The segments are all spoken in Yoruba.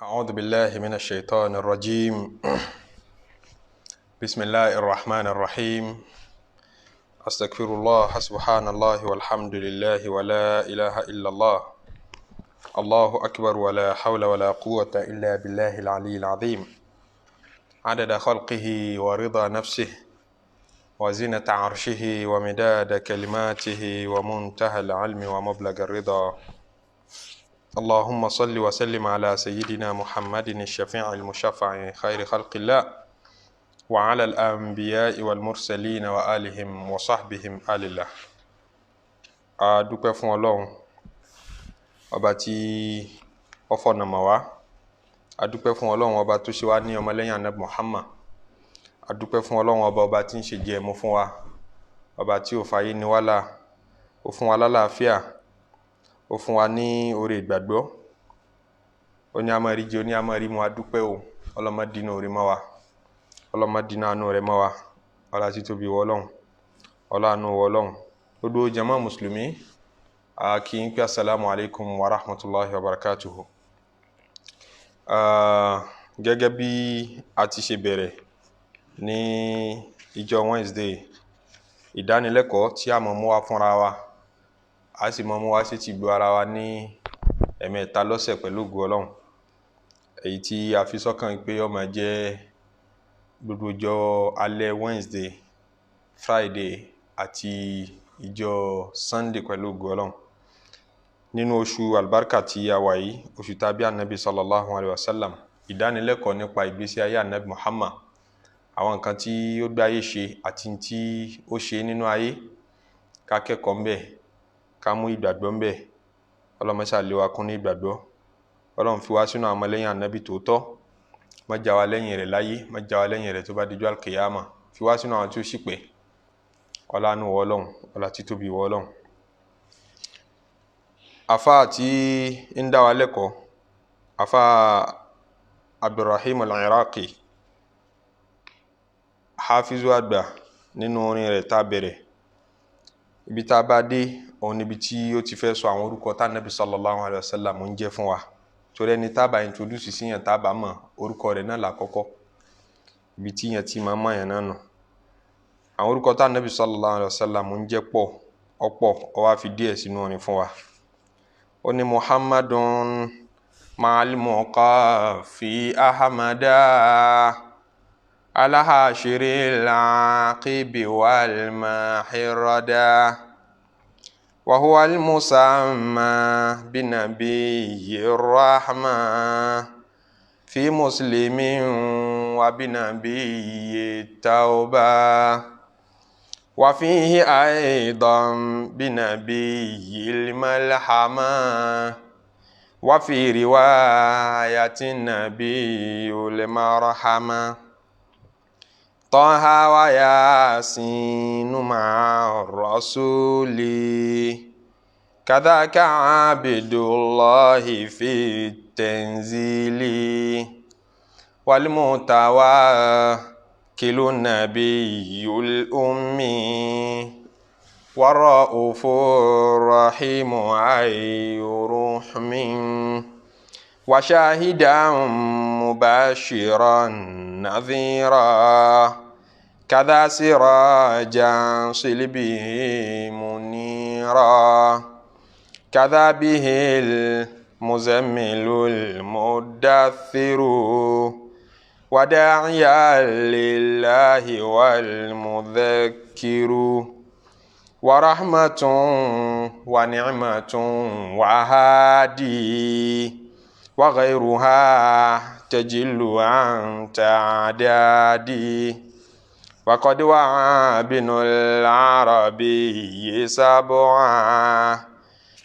أعوذ بالله من الشيطان الرجيم. بسم الله الرحمن الرحيم. أستغفر الله، سبحان الله والحمد لله ولا إله إلا الله، الله أكبر، ولا حول ولا قوة إلا بالله العلي العظيم. عدد خلقه ورضا نفسه وزنة عرشه ومداد كلماته ومنتهى العلم ومبلغ الرضا. اللهم صل وسلم على سيدنا محمد الشفيع المشفع خير خلق الله، وعلى الأنبياء والمرسلين وآلهم وصحبهم آل الله. A dúpẹ́ fún Ọlọ́run ọba tí ó fọ̀nà mọ̀ wá. A dúpẹ́ fún Ọlọ́run ọba tó ṣe wá ní ọmọlẹ́yìn Ànábì Muhammad. A dúpẹ́ fún Ọlọ́run ọba, ọba tí ń ṣe jẹ ẹ̀mú fún wa, ọba tí ò fàyè ní wàhálà, ó fún wa lálàáfíà, ó fún wa ní oore ìgbàgbọ́, ó ní a máa rí jẹ, ó ní a máa rí mu. A dúpẹ́ o. Ọlọ́mọ dínà orí mọ́ wa, ọlọ́mọ dínà àánú rẹ̀ mọ́ wa. Ọlá títóbi wọ Ọlọ́run, ọlá àánú wọ Ọlọ́run. Gbogbo jama mùsùlùmí, a kí n pé asalaamu alaykum wa rahmatulahi wa barakatuhu. Gẹ́gẹ́ bí a ti ṣe bẹ̀rẹ̀ ní ìjọ Wednesday, ìdánilẹ́kọ̀ọ́ tí a mọ̀ mú wa fúnra wa, a sì mọ̀ mú wa sí ti gbọ́ ara wa ní ẹ̀mẹ́ta lọ́sẹ̀ pẹ̀lú ògo Ọlọ́run, èyí tí a fi sọ́kàn pé ó máa jẹ́ gbogbo ọjọ́ alẹ́ Wednesday, Friday àti ìjọ Sunday pẹ̀lú ògo Ọlọ́run. Nínú oṣù alibarika tí a wà yìí, oṣù tàbí anabi sallallahu alayhi wa sallam, ìdánilẹ́kọ̀ọ́ nípa ìgbésí ayé anabi Muhammad, àwọn nǹkan tí ó gbé ayé ṣe àti tí ó ṣe nínú ayé, ká kẹ́kọ̀ọ́ ńbẹ̀, ká mú ìgbàgbọ́ ńbẹ̀. Ọlọ́mọṣà lé wa kún ní ìgbàgbọ́. Ọlọ́run fi wá sínú àwọn ọmọlẹ́yìn anabi tòótọ́, má já wa lẹ́yìn rẹ̀ láyé, má já wa lẹ́yìn rẹ̀ tó bá dijọ́ alkiyama, fi wá sínú àwọn tí ó sì pẹ́. Ọlá nù wọ́ Ọlọ́run, ọlá títóbi wọ́ Ọlọ́run. Afa tí ń dá wa lẹ́kọ̀ọ́, afa Abdulrahim al-Iraqi, hafizu àgbà, nínú orin rẹ̀ tá a bẹ̀rẹ̀, ibi tá a bá dé òun níbi tí ó ti fẹ́ sọ àwọn orúkọ tá nàbí sallallahu alayhi wa sallam ń jẹ́ fún wa, torí ẹni tá a bá introduce sí yẹn, tá a bá mọ̀ orúkọ rẹ̀ náà lákọ́kọ́, ibi tí yẹn ti máa mọ̀ yẹn náà nù. Àwọn orúkọ tá nàbí sallallahu alayhi wa sallam ń jẹ́ pọ̀ ọ̀pọ̀, ó wá fi díẹ̀ sínú orin fún wa. Ó ní Muhammadun ma'al muqaffi ahmada alahashiri al-aqibi wal mahirada wa huwa al-musamma binabiyyi rahma fi muslimin wa binabiyyi tauba wa fihi aidan binabiyyi al-malhama wa fi riwayati nabiyyul marhama Taha wa Yasinu ma'a rasuli kadhaka abdullahi fi tanzili wal mutawakkilu nabiyyul ummi warra'ufur rahimu ayyu ruhmin wa shahidan mubashiran nadhira kadha sirajan silbihi munira kadha bihil muzammilul muddathiru wada'iyan lillahi wal mudhakkiru wa rahmatun wa ni'matun wa hadi wa ghayruha tajillu an ta'dadi wa qad wa'a binul arabiyyi sab'a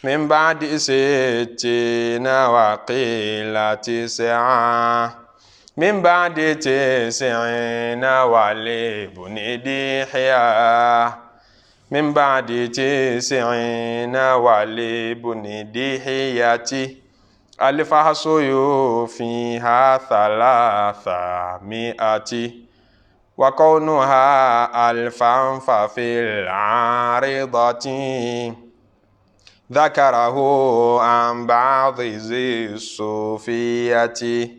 min ba'di sittina wa qila tis'a min ba'di tis'ina wa libni dihya min ba'di tis'ina wa libni dihiyati alifahasuyu fiha thalatha mi'ati wa kaunuha alfan fa fil aridati. Dhakarahu an ba'dhi zi sufiyati.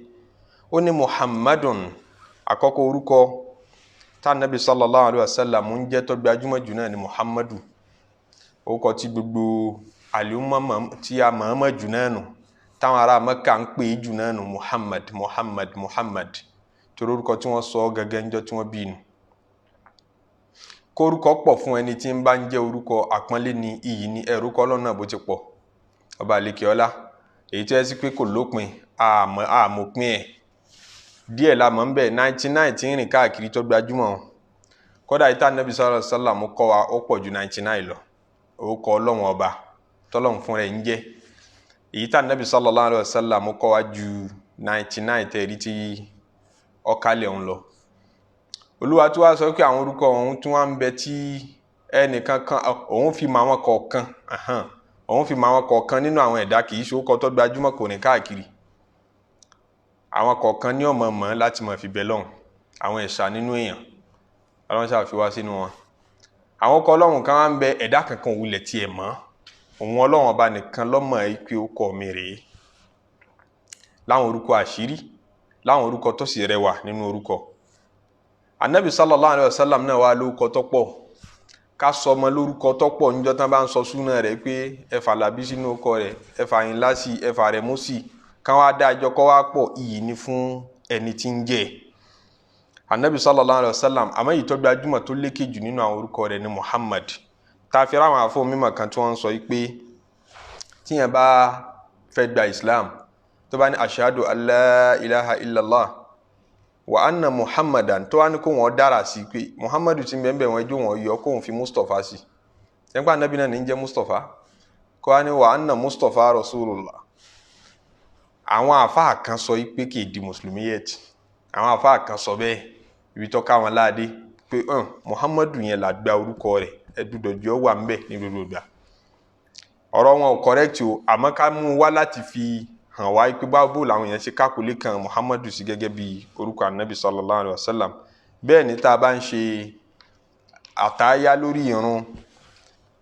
Ó ní Muhammadun, àkọ́kọ́ orúkọ tá nabi sallallahu alayhi wa sallam ń jẹ́ tó gbajúmọ̀ jù náà ni Muhammadu. Orúkọ tí gbogbo àlùmọ́ tí a mọ̀ọ́mọ̀ jù náà nù, táwọn ará Mẹ́kà ń pè é jù náà nù, Muhammad, Muhammad, Muhammad, torí orúkọ tí wọ́n sọ gẹ́gẹ́ ńjọ́ tí wọ́n bí nù. Kórúkọ pọ̀ fún ẹni tí ń bá ń jẹ́ orúkọ àpọ́nlé ni, iyì ni, ẹ̀rúkọ Ọlọ́run náà bó ti pọ̀. Ọba àlekè ọlá, èyí tó yẹ sí pé kò lópin, àmọ́ àmọ̀pin ẹ̀ díẹ̀ la mọ̀ ń bẹ̀, 99 tí ń rìn káàkiri tó gbajúmọ̀. Kódà ìta Nabi sallallahu alaihi wasallam kọ́ wa, ó pọ̀ ju 99 lọ. Orúkọ Ọlọ́run ọba tọ́lọ́run fún rẹ̀ ń jẹ́, èyí tá Nabi sallallahu alaihi wasallam kọ́ wa ju 99 tẹ̀rí tí ọ̀kálẹ̀ ń lọ. Olúwa tí wàá sọ pé àwọn orúkọ òun tí wọ́n ń bẹ tí ẹnìkan kan òun fi mọ àwọn kọ̀ọ̀kan, òun fi mọ àwọn kọ̀ọ̀kan nínú àwọn ẹ̀dá, kì í ṣe orúkọ tó gbajúmọ̀, kò ní káàkiri. Àwọn kọ̀ọ̀kan ní ọmọ mọ̀ láti mọ̀ fi bẹ lọ́hùn, àwọn ẹ̀ṣà nínú èèyàn, Ọlọ́run ṣáà fi wá sínú wọn. Àwọn ọkọ̀ Ọlọ́run kan wá ń bẹ, ẹ̀dá kankan òwúlẹ̀ tiẹ̀ mọ́, òun Ọlọ́run ọba nìkan lọ́mọ pé ó kọ́ mi rèé. Láwọn orúkọ àṣírí, láwọn orúkọ tó sì rẹwà nínú orúkọ. Anabi sallallahu alayhi wa sallam náà wà lórúkọ tó pọ̀. Ká sọ ọmọ lórúkọ tó pọ̀ níjọ́ tán bá ń sọ súná rẹ̀ pé ẹ̀fà làbí sínú ọkọ rẹ̀, ẹ̀fà Àyìnlá sí, ẹ̀fà rẹ̀ mú sí, káwọn adájọ́ kọ́ wá pọ̀, iyì ni fún ẹni tí ń jẹ́ anabi sallallahu alayhi wa sallam. Àmọ́ èyí tó gbajúmọ̀ tó lékè jù nínú àwọn orúkọ rẹ̀ ni Muhammad. Tá a fi ráwọn àfọ mímọ̀ kan tí wọ́n ń sọ yìí pé tíyẹn bá fẹ́ gba Islam, tó bá ní ashadu alla ilaha illallah wa anna Muhammadan, tó wá ní kó wọn dára sí pé Muhammadu ti ń bẹ́ẹ̀ bẹ́ẹ̀, wọn ẹjọ́ wọn yọ kóun fi Mustapha sí, nípa anabi náà ní jẹ́ Mustapha, kó wá ní wa anna Mustapha rasulullah. Àwọn àfáà kan sọ yìí pé kì í di mùsùlùmí yẹt. Àwọn àfáà kan sọ bẹ́ẹ̀, ibi tó ká wọn láàdé pé Muhammadu yẹn là gba orúkọ rẹ̀, ẹdúdọ̀jọ́ wà ńbẹ̀ ní gbogbo ìgbà. Ọ̀rọ̀ wọn ò correct o, àmọ́ ká mú un wá láti fi hàn wá pé báwo làwọn èèyàn ṣe kákòlé kan Muhammadu sí gẹ́gẹ́ bí orúkọ anabi sallallahu alayhi wa sallam. Bẹ́ẹ̀ ni tá a bá ń ṣe àtáyá lórí irun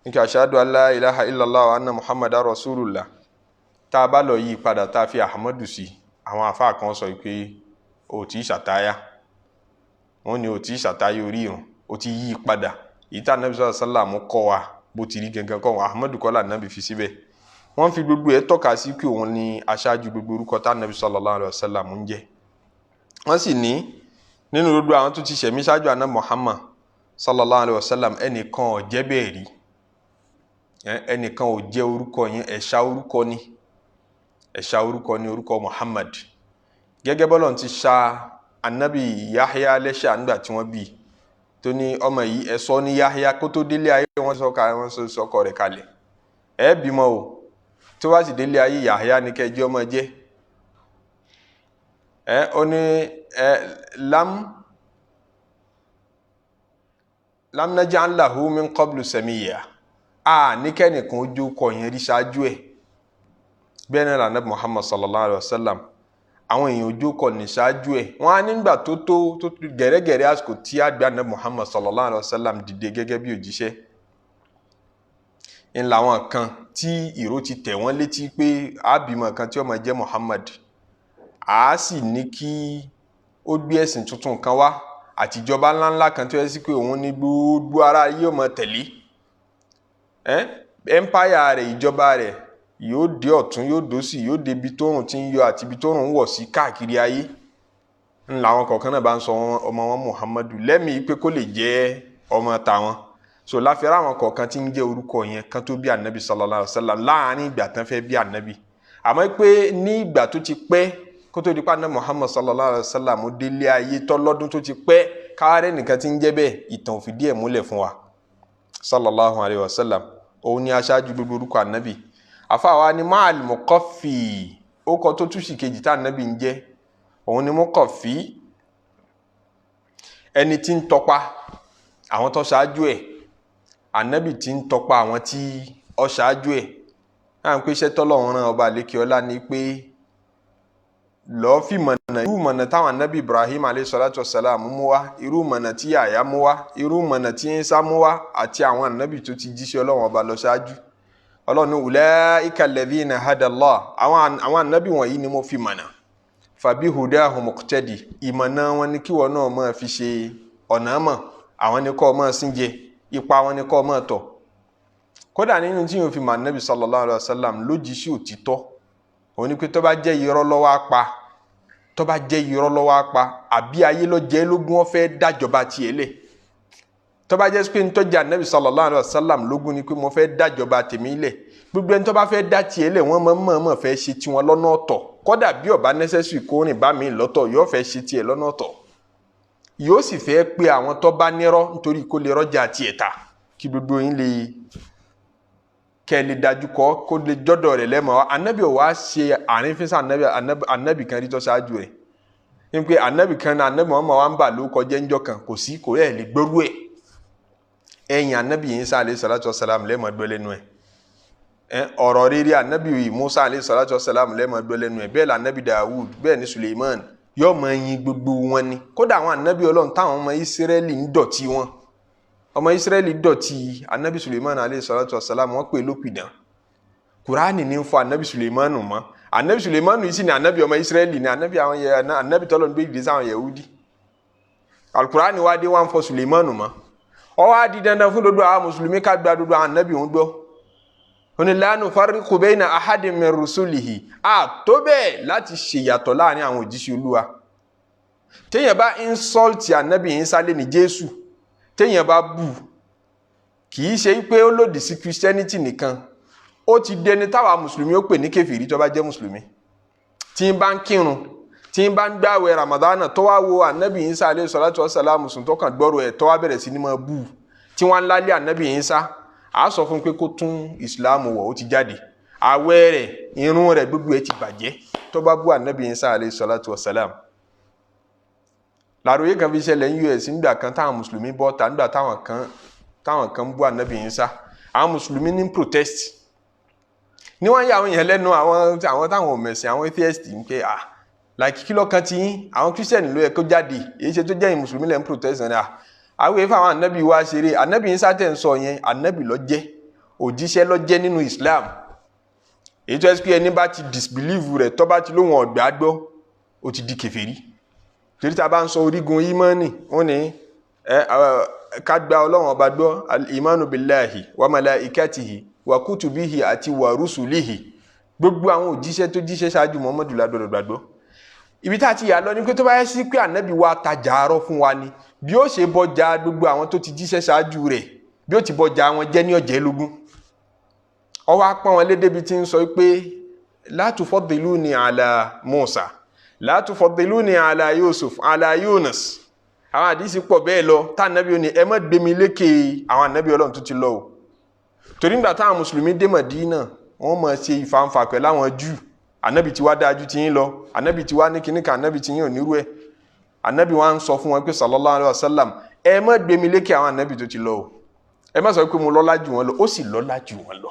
nígbà ashadu alla ilaha illallah wa anna Muhammadan rasulullah, tá a bá lọ yí padà tá a fi Ahmadu sí, àwọn àfáà kan sọ pé o tí ì ṣàtáyà. Wọn ní o tí ì ṣàtáyà orí irun, o ti yí padà. Èyí tá anabi sallallahu alayhi wa sallam kọ́ wa bó ti rí gangan kọ́ wọn, Ahmadu kọ́ là anabi fi síbẹ̀. Wọ́n fi gbogbo ẹ̀ tọ́ka sí pé òun ni aṣáájú gbogbo orúkọ tá anabi sallallahu alayhi wa sallam ń jẹ́. Wọ́n sì ní nínú gbogbo àwọn tó ti ṣẹ̀mí ṣáájú àná Muhammad sallallahu alayhi wa sallam, ẹnìkan ò jẹ́ bẹ́ẹ̀ rí, ẹnìkan ò jẹ́ orúkọ yẹn. Ẹ̀ṣà orúkọ ni, ẹ̀ṣà orúkọ ni orúkọ Muhammad. Gẹ́gẹ́ bọ́lọ̀ ti ṣa anabi Yahya lẹ́ṣà nígbà tí wọ́n bí, tó ní ọmọ yìí ẹ̀ sọ ní Yahya, kó tó délé ayé wọ́n sọkọ rẹ̀ kalẹ̀, ẹ̀ bímọ o, tó bá sì délé ayé Yahya ní kẹjọ ọmọ jẹ́. Ẹ ó ní ẹ lam naj'al lahu min qablu samiyya, a ní kẹ́nìkan ojú kọ yẹn rí ṣáájú ẹ̀. Bẹ́ẹ̀ náà lànà Muhammad sallallahu alayhi wa sallam, àwọn èèyàn ojú kọ ní ṣáájú ẹ̀. Wọ́n á nígbà tó tó tó gẹ̀rẹ́gẹ̀rẹ́ àsìkò tí àgbà náà Muhammad sallallahu alayhi wa sallam dìde gẹ́gẹ́ bí òjíṣẹ́, ń làwọn kan tí ìró ti tẹ̀ wọ́n létí pé àbímọ kan tí ó máa jẹ́ Muhammad, a sì ní kí ó gbé ẹ̀sìn tuntun kan wá àtijọba ńláńlá kan tó yẹ sí pé òun ní gbogbo ara yóò máa tẹ̀lé. Empire rẹ̀, ìjọba rẹ̀ yóò dé ọ̀tún, yóò dósì, yóò dé ibi tóòrùn ti ń yọ àti ibi tóòrùn ń wọ̀ sí káàkiri ayé. Ń làwọn kọ̀ọ̀kan náà bá ń sọ ọmọ wọn Muhammadu lẹ́mìí pé kó lè jẹ́ ọmọ tàwọn. So láfẹ́rẹ́ àwọn kọ̀ọ̀kan tí ń jẹ́ orúkọ yẹn kan tó bí anabi sallallahu alayhi wa sallam láàrin ìgbà tán fẹ́ bí anabi. Àmọ́ pé ní ìgbà tó ti pẹ́ kó tó di pa anabi Muhammad sallallahu alayhi wa sallam délé ayé tọ́lọ́dún tó ti pẹ́, káwárẹ́ nìkan tí ń jẹ́ bẹ́ẹ̀, ìtàn òfìdí ẹ̀ múlẹ̀ fún wa sallallahu alayhi wa sallam. Òun ni aṣáájú gbogbo orúkọ anabi. Àfàwa ni máàlì Muqaffi, ó kọ tó túṣì kejì tá anabi ń jẹ́, òun ni Muqaffi, ẹni tí ń tọpa àwọn tó ṣáájú ẹ̀, anabi tí ń tọpa àwọn tí ó ṣáájú ẹ̀. Náà ń pè iṣẹ́ tọ́lọ́run rán ọba àlékiọlá ni pé lọ́ọ́ fi mọ̀nà, irú mọ̀nà táwọn anabi Ibrahim alayhi salatu wassalam mú wá, irú mọ̀nà tí Yahya mú wá, irú mọ̀nà tí Isa mú wá, àti àwọn anabi tó ti jíṣẹ́ Ọlọ́run ọba lọ ṣáájú. Ọlọ́run ní ulaika alladhina hada Allah, àwọn ànábì wọ̀nyí ni mo fi mọ̀nà. Fabi hudahum muqtadi, ìmọ̀nà wọn ni kí wọn náà máa fi ṣe ọ̀nà mọ̀, àwọn ni kọ́ máa sìn jẹ, ipa wọn ni kọ́ máa tọ̀. Kódà nínú tí yóò fi mọ̀ ànábì sallallahu alaihi wasallam lójíṣẹ́ òtítọ́, òun ni pé tó bá jẹ́ irọ́ lọ́wọ́ á pa, tó bá jẹ́ irọ́ lọ́wọ́ á pa, àbí ayé ló jẹ́ lógún, ó fẹ́ dájọba tiẹ̀ lẹ̀. Tó bá jẹ́ pé ntọ́jà anabi sallallahu alaihi wasallam lógún ni pé mo fẹ́ dájọba tèmi lẹ̀, gbogbo ẹni tó bá fẹ́ dá tiẹ̀ lẹ̀, wọ́n mọ̀ fẹ́ ṣe tiwọn lọ́nà ọ̀tọ̀. Kódà bí ó bá necessary kó rìn bá mi lọ́tọ̀, yóò fẹ́ ṣe tiẹ̀ lọ́nà ọ̀tọ̀, yóò sì fẹ́ pé àwọn tó bá nírọ́ nítorí kó lè rọ́jà tiẹ̀ ta, kí gbogbo yín lè kẹ́ lè dájú kọ́, kó lè jọ́dọ̀ rẹ̀ lẹ́mọ̀. Anabi ò wá ṣe àrífín anabi kan rí tó ṣáájú rẹ̀ ní pé anabi kan náà anabi Muhammad wa ń bà ló kọjá ńjọ́ kan, kò sí, kò rẹ̀ lè gbórú ẹ̀. Ẹ̀yìn anabi Isa alayhi salatu wasalam lẹ́mọ̀ gbọ́ lẹ́nu ẹ̀, ọ̀rọ̀ rírí anabi Musa alayhi salatu wasalam lẹ́mọ̀ gbọ́ lẹ́nu ẹ̀, bẹ́ẹ̀ la anabi Dawud, bẹ́ẹ̀ ni Suleiman, yóò máa yin gbogbo wọn ni. Kódà àwọn anabi Ọlọ́run táwọn ọmọ Israẹli ń dọ̀tí wọn, ọmọ Israẹli dọ̀tí anabi Suleiman alayhi salatu wasalam, wọ́n pè lópìdán. Kùránì ní fọ anabi Suleiman mọ́. Anabi Suleiman yìí sì ni anabi ọmọ Israẹli ni anabi àwọn yẹ anabi tọ́lọ̀ ń gbé ìdí sáwọn Yahudi. Alukurani wá dé wá ń fọ Suleiman mọ́. Ó wá di dandan fún gbogbo àwọn mùsùlùmí ká gba gbogbo àwọn anabi òun gbọ́. Ó ní la nufarriqu bayna ahadin min rusulihi, a tó bẹ́ẹ̀ láti ṣèyàtọ̀ láàrin àwọn òjíṣẹ́ Olúwa. Téèyàn bá insult anabi Ìsá lé ní Jésù, téèyàn bá bù, kì í ṣe pé ó lòdì sí Christianity nìkan, ó ti dẹni táwa mùsùlùmí ó pè ní kèfèrí tó bá jẹ́ mùsùlùmí. Tí ń bá ń kírun, tí ń bá ń gbààwẹ̀ Ramadana, tó wá wo anabi Ìsá alayhi salatu wassalam sùn, tó kàn gbọ́rọ̀ ẹ̀, tó wá bẹ̀rẹ̀ sí ní máa bù, tí wọ́n ń lálé anabi Ìsá, a sọ fún pé kó tún ìsìláàmù wọ̀, ó ti jáde. Àwẹ̀ rẹ̀, irun rẹ̀, gbogbo ẹ̀ ti bàjẹ́ tó bá bú anabi Ìsá alayhi salatu wassalam. Làròyé kan fi ṣẹlẹ̀ ní US nígbà kan táwọn mùsùlùmí bọ́ ta, nígbà táwọn kan bú anabi Ìsá, àwọn mùsùlùmí ní protest ní wọ́n yà àwọn èèyàn lẹ́nu, àwọn táwọn ò mẹ̀sìn, àwọn atheist ń pé ah, like kí lọ́kàn tí yín, àwọn christian ló yẹ kó jáde, èyí ṣe tó jẹ́ yín mùsùlùmí lẹ́ ń protest náà. Àwọn èèfà àwọn anabi wa ṣeré. Anabi Ìsá tẹ̀ ń sọ yẹn, anabi ló jẹ́, òjíṣẹ́ ló jẹ́ nínú Islam. Èyí tó ẹ́ pé ẹni bá ti disbelieve rẹ̀, tó bá ti lóhùn ọ̀gbà gbọ́, ó ti di kèfèrí. Torí tá a bá ń sọ orígun ìmánì, wọ́n ní ẹ ká gba Ọlọ́run ọba gbọ́, al-imanu billahi wa malaikatihi wa kutubihi àti wa rusulihi, gbogbo àwọn òjíṣẹ́ tó jíṣẹ́ ṣáájú Muhammadu ládọ́dọ̀ gbàgbọ́. Ibi tá a ti yà lọ ni pé tó bá yẹ sí pé ànábì wa tajà arọ fún wa ni, bí ó ṣe bọjà gbogbo àwọn tó ti jíṣẹ́ ṣáájú rẹ̀, bí ó ti bọjà wọn jẹ́ ní ọ̀jẹ̀ lógún. Ó wá pọ́n wọn lédè bí ti ń sọ pé la tufaddiluni ala Musa, la tufaddiluni ala Yusuf, ala Yunus. Àwọn àdìsí pọ̀ bẹ́ẹ̀ lọ tá ànábì ó ní ẹ má gbé mi lékè àwọn ànábì Ọlọ́run tó ti lọ o. Torí nígbà táwọn mùsùlùmí dé Mọ̀dínà, wọ́n máa ṣe ìfàǹfà pẹ̀lú àwọn Júù. Ànábì tí wá dájú ti yín lọ, ànábì tí wá ní kíní kan, ànábì tí yín ò nírú ẹ̀. Ànábì wa ń sọ fún wọn pé sallallahu alaihi wasallam, ẹ má gbé mi lékè àwọn ànábì tó ti lọ o, ẹ má sọ pé mo lọ́lá jù wọ́n lọ. Ó sì lọ́lá jù wọ́n lọ.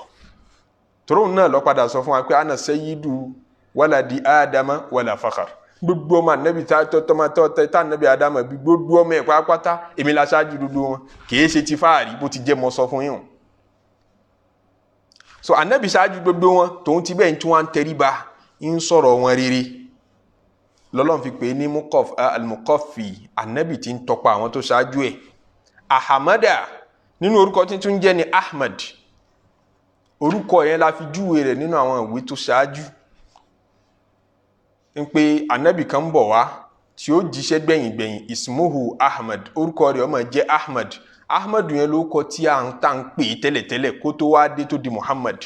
Tòróhùn náà lọ padà sọ fún wa pé ana sayyidu waladi Adama wala fakhar. Gbogbo ọmọ ànábì tá tá ànábì Adama bí, gbogbo ọmọ ẹ̀ pátápátá, èmi la ṣáájú gbogbo wọn, kì í ṣe ti fáàrí, bó ti jẹ́ mọ́ sọ fún yín o. So ànábì ṣáájú gbogbo wọn, tòun ti bẹ́ẹ̀ tí wọ́n ń tẹríba, ń sọ̀rọ̀ wọn rere, lọ́lọ́run fi pè é ní al-Muqaffi, ànábì tí ń tọpa àwọn tó ṣáájú ẹ̀. Ahamada nínú orúkọ tí tún jẹ́ ní Ahmad. Orúkọ yẹn la fi júwe rẹ̀ nínú àwọn ìwé tó ṣáájú ń pé ànábì kan ń bọ̀ wá tí ó jíṣẹ́ gbẹ̀yìngbẹ̀yìn, ismuhu Ahmad, orúkọ rẹ̀ ó máa jẹ́ Ahmad. Ahmad yẹn ló kọ tí à ń tà ń pè é tẹ́lẹ̀tẹ́lẹ̀ kó tó wá dé tó di Muhammad.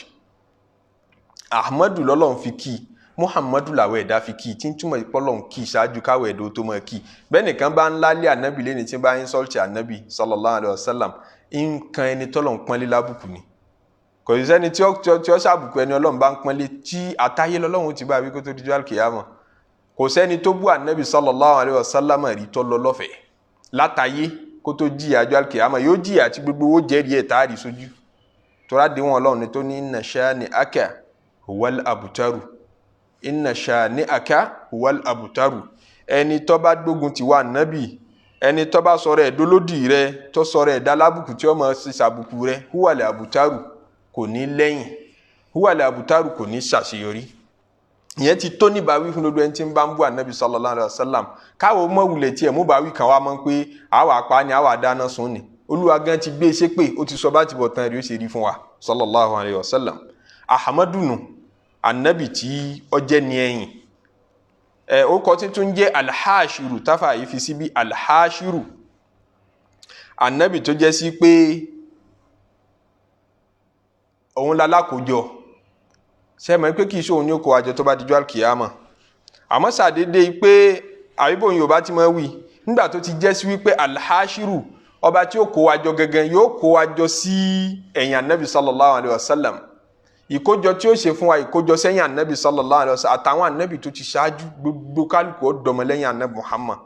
Ahmadu lọ́lọ́run fi kí i, Muhammadu làwọn ẹ̀dá fi kí i, tí ń túmọ̀ ìpọ́lọ̀ ń kí i ṣáájú káwọ̀ ẹ̀dá tó máa kí i. Bẹ́ẹ̀ nìkan bá ń lálé ànábì lẹ́ni tí ń bá ń sọ́ọ̀tì ànábì sallallahu alayhi wa sallam, nǹkan ẹni tọ́lọ̀ ń pọ́nlé lábùkù ni. Kò sí sẹ́ni tí ó ṣàbùkù ẹni Ọlọ́run bá ń pọ́nlé, tí àtayé lọ́lọ́run ti bá wí kó tó di jọ́ àlùkìyámọ̀. Kò sẹ́ni tó bú ànábì sallallahu alayhi wa sallam rí tó lọ lọ́fẹ̀ẹ́ látayé kó tó jìyà jọ́ àlùkìyámọ̀. Yóò jìyà tí gbogbo owó jẹ́rìí ẹ̀ táàrí sójú. Tora déwọn Ọlọ́run ni tó ní inna shani'aka huwal abtaru, inna shani'aka huwal abtaru. Ẹni tó bá gbógun ti wà nábì, ẹni tó bá sọ̀rọ̀ ẹ̀ dólódì rẹ, tó sọ̀rọ̀ ẹ̀ dálábùkù tí ó máa ṣe ṣàbùkù rẹ, huwal abtaru, kò ní lẹ́yìn. Huwa al-abtaru, kò ní ṣàṣeyọrí. Ìyẹn ti tó níbàwí fún gbogbo ẹni tí ń bá ń bú anabi sallallahu alayhi wa sallam. Káwọ mọ wulẹ̀ tiẹ̀ mú bàwí kan wá mọ́ pé àwa apá ni àwa dáná sun ni. Olúwa gan ti gbé e ṣépè, ó ti sọ bá ti bọ̀ tán rí ó ṣe rí fún wa sallallahu alayhi wa sallam. Ahamadu nù, anabi tí ó jẹ́ ní ẹ̀yìn ẹ̀. Ó kọ́ títún jẹ́ alhashiru, táfà yìí fi síbi alhashiru, anabi tó jẹ́ sí pé òun lalákòójọ. Sẹ́mi pé kì í ṣòun ní ó kó àjọ tó bá dijọ́ alkiyama? Àmọ́ ṣàdédé pé àbíbò Yorùbá ti máa wí nígbà tó ti jẹ́ sí wípé alhashiru, ọba tí ó kó àjọ gẹ́gẹ́, yóò kó àjọ sí ẹ̀yìn anabi sallallahu alayhi wa sallam. Ìkójọ tí ó ṣe fún wa, ìkójọ sẹ́yìn anabi sallallahu alayhi wa sallam àtàwọn anabi tó ti ṣáájú, gbogbo kálukú ó dọmọ lẹ́yìn anabi Muhammad.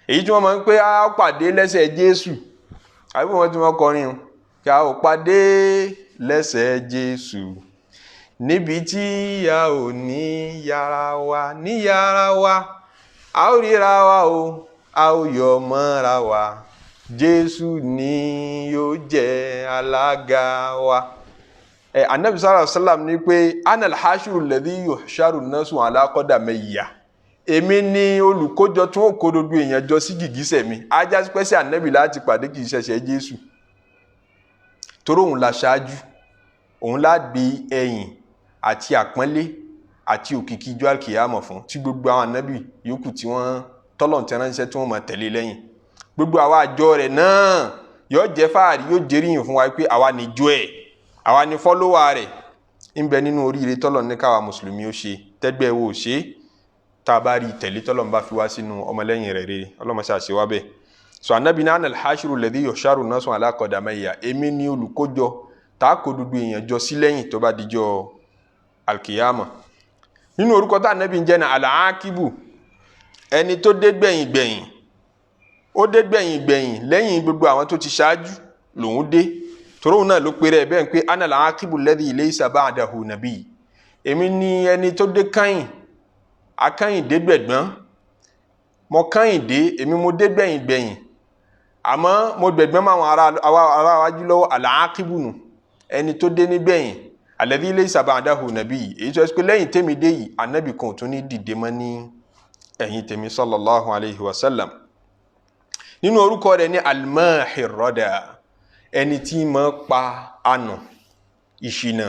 Èyí tí wọ́n máa ń pé á pàdé lẹ́sẹ̀ Jésù, àbíbò wọn tí wọ́n kọrin o, kí a ó pàdé lẹ́sẹ̀ Jésù níbi tí a ò ní yára wa, ní yára wa, a ó ríra wa o, a ó yọ̀ mọ́ra wa, Jésù ni yóò jẹ́ alága wa. Ẹ anabi sallallahu alayhi wa sallam ní pé ana alhashiru alladhi yuhsharu nnasu ala qadamayya, èmi ni olùkójọ tí wọn kó gbogbo èèyàn jọ sí gìgísẹ̀ mi. Ajá pẹ́sẹ́ anabi láti pàdé, kì í ṣẹ̀ṣẹ̀ Jésù, torí òun la ṣáájú, òun la gbé ẹ̀yìn àti àpọ́nlé àti òkìkí ijó alkiyama fún, tí gbogbo àwọn anabi yòókù tí wọ́n tọ́lọ̀ tí ránṣẹ́ tí wọ́n máa tẹ̀lé lẹ́yìn. Gbogbo àwa àjọ rẹ̀ náà yóò jẹ́ fáàrí, yóò jẹ́rìyìn fún wa pé àwa níjọ ẹ̀, àwa ní follower rẹ̀. Ń bẹ nínú oríire tọ́lọ̀ ní káwa mùsùlùmí ó ṣe, tẹ́gbẹ́ wo ò ṣe, tá a bá rí tẹ̀lé tọ́lọ̀ ń bá fi wá sínú ọmọlẹ́yìn rẹ̀ rere. Ọlọ́mọṣẹ́ àṣewá bẹ́ẹ̀. So anabi ní ana alhashiru alladhi yuhsharu nnasu ala qadamayya, èmi ní olùkójọ tá a kó gbogbo èèyàn jọ sí lẹ́yìn tó bá dijọ́ alkiyama. Nínú orúkọ tá anabi ń jẹ́ ní alaakibu, ẹni tó dé gbẹ̀yìn gbẹ̀yìn, ó dé gbẹ̀yìn gbẹ̀yìn lẹ́yìn gbogbo àwọn tó ti ṣáájú lòún dé. Torí náà ló pèrè ẹ̀ bẹ́ẹ̀ pé ana alaakibu alladhi laysa ba'dahu nabi, èmi ní ẹni tó dé kányìn, akányìn dé gbẹ̀gbọ́n, mo kányìn dé, èmi mo dé gbẹ̀yìn gbẹ̀yìn, àmọ́ mo gbẹ̀gbọ́n máa wọn ará wájú lọ́wọ́. Alaakibu nù, ẹni tó dé nígbẹ̀yìn, alladhi laysa ba'dahu nabi, èyí tó ẹ pé lẹ́yìn tèmi dé yìí, anabi kan ò tún ní dìde mọ́ ní ẹ̀yìn tèmi sallallahu alayhi wa sallam. Nínú orúkọ rẹ̀ ní al-mahir-rada, ẹni tí máa pa ànù, ìṣìnà,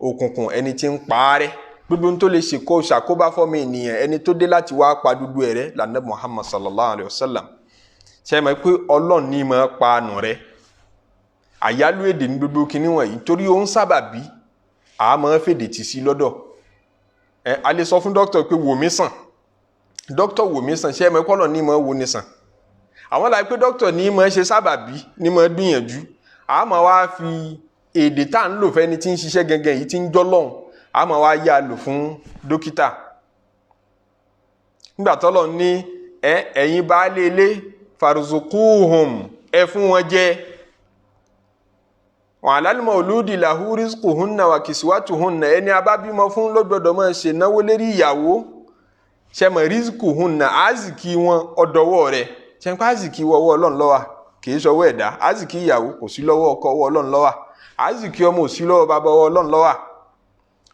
òkùnkùn, ẹni tí ń pa á rẹ́, gbogbo tó lè ṣe kó ṣàkóbá fọ́mọ ènìyàn, ẹni tó dé láti wá pa dúdú ẹ̀ rẹ́ lànà Muhammad sallallahu alayhi wa sallam. Ṣe é mọ̀ pé Ọlọ́run ní máa pa ànù rẹ́? Àyálò èdè ní gbogbo kinní wọ̀nyí, torí ó ń sábàbí a máa fèdè tì sí lọ́dọ̀ ẹ. A lè sọ fún dókítà pé wò mí sàn, dókítà wò mí sàn. Ṣé ẹ mọ̀ pé Ọlọ́run ní máa wo ni sàn? Àwọn láì pé dókítà ní máa ṣe sábàbí, ní máa gbìyànjú, a máa wá fi èdè tá à ń lò fẹ́ni tí ń ṣiṣẹ́ gangan yìí tí ń jọ́ lọ́hùn, a máa wá yá lò fún dókítà. Nígbà tọ́lọ̀ ní ẹ ẹ̀yin baálé ilé, farzuquhum, ẹ fún wọn jẹ, wa alal mauludi lahu rizquhunna wa kiswatuhunna, ẹni a bá bímọ fún ló gbọ́dọ̀ máa ṣe náwó lérí ìyàwó. Ṣe mọ̀ rizquhunna, azìkí wọn ọ̀dọ̀wọ́ rẹ̀. Ṣe ń pa azìkí wọ́wọ́ Ọlọ́run ló wà, kì í ṣọwọ́ ẹ̀dá. Azìkí ìyàwó kò sí lọ́wọ́ ọkọ, ọwọ́ Ọlọ́run ló wà. Azìkí ọmọ ò sí lọ́wọ́ bàbá, ọwọ́ Ọlọ́run ló wà.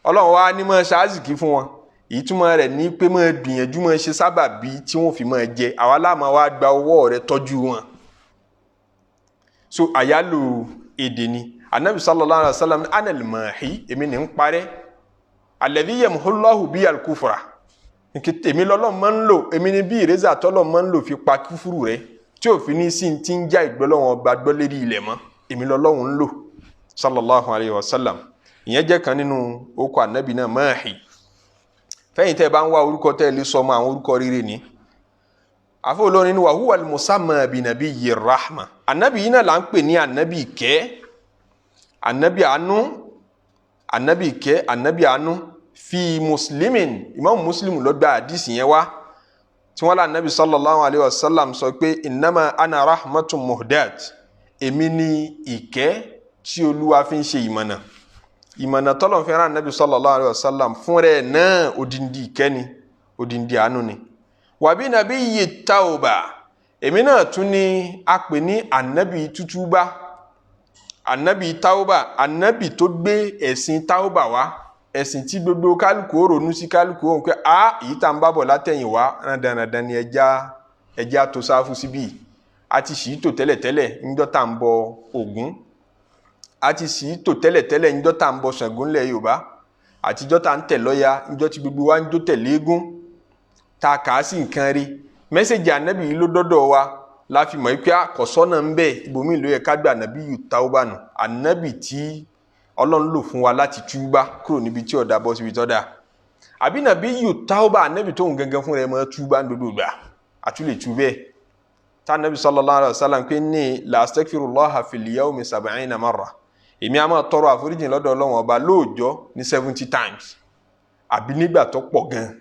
Ọlọ́run wa ní máa ṣe azìkí fún wọn. Ìtumọ̀ rẹ̀ ní pé máa gbìyànjú, máa ṣe sábàbí tí wọ́n fi máa jẹ, àwa láàmú wa gba ọwọ́ rẹ̀ tọ́jú wọn. So àyálò èdè ni. Anabi sallallahu alayhi wa sallam, anal mahi, èmi ní ń parẹ́, alladhi yamhullahu bi al-kufra, èmi lọ́lọ́ máa ń lò, èmi ní bí ìrẹ́sà tọ́lọ́ máa ń lò fi pa kúfúrú rẹ̀ tí òfin ní sí ti ń já ìgbọ́lọ́wọ́n ọba gbọ́ lérí ilẹ̀ mọ́, èmi lọ́lọ́hún ń lò sallallahu alayhi wa sallam. Ìyẹn jẹ́ kan nínú orúkọ anabi náà, mahi. Fẹ́yìn tẹ́ ẹ bá ń wá orúkọ tẹ́ ẹ lè sọ ọmọ, àwọn orúkọ rere ni. Àfọ olórin ni wa huwa al-musamma bi nabiyyi rahma, anabi yìí náà là ń pè ní anabi ìkẹ́, anabi àánú, anabi ìkẹ́, anabi àánú. Fi Muslimin, Imam Muslim ló gba àdìsí yẹn wá, tí wọ́n lá anabi sallallahu alayhi wa sallam sọ pé innama ana rahmatun muhdat, èmi ni ìkẹ́ tí Olúwa fi ń ṣe ìmọ̀nà. Ìmọ̀nà tọ́lọ̀ fi rán anabi sallallahu alayhi wa sallam fún rẹ̀ náà, odindi ìkẹ́ ni, odindi àánú ni. Wàbí nabiyyi tauba, èmi náà tún ní a pè ní anabi tútúbá. Anabi tauba, anabi tó gbé ẹ̀sìn tauba wá, ẹ̀sìn tí gbogbo kálukú ó ronú sí, kálukú ó ń pẹ́ a èyí tá n bá bọ̀ látẹ̀yìn wá randanrandan ni ẹja tó sáfù síbí. A ti sì í tò tẹ́lẹ̀tẹ́lẹ̀ ńjọ́ tá n bọ Ògún, a ti sì í tò tẹ́lẹ̀tẹ́lẹ̀ ńjọ́ tá n bọ Ṣàngó ńlẹ̀ Yorùbá, àtijọ́ tá n tẹ̀ lọ́ya ńjọ́ tí gbogbo wa ń jó tẹ̀lé eégún tá a kà á sí nǹkan rí. Mẹ́sẹ̀gì anabi yìí ló dọ́dọ̀ wa la fi mọ̀ pé àkọ́sọ́nà ń bẹ ibòmí ló yẹ ká gbé anabi yìí tauba nù, anabi tí Ọlọ́run lò fún wa láti túbá kúrò níbi tí ọ̀dà bọ́ síbi tọ́da. Àbí nàbí yìí tauba, anabi tóun gangan fún rẹ̀ mọ́ túbá gbogbo gbà àtúlẹ̀ tú bẹ́ẹ̀. Tá anabi sallallahu alaihi wasallam pé ní la astaghfirullaha fil yawmi sab'ina marra, èmi á máa tọrọ àforíjìn lọ́dọ̀ Ọlọ́run ọba lóòjọ́ ní 70 times, àbí nígbà tó pọ̀ gan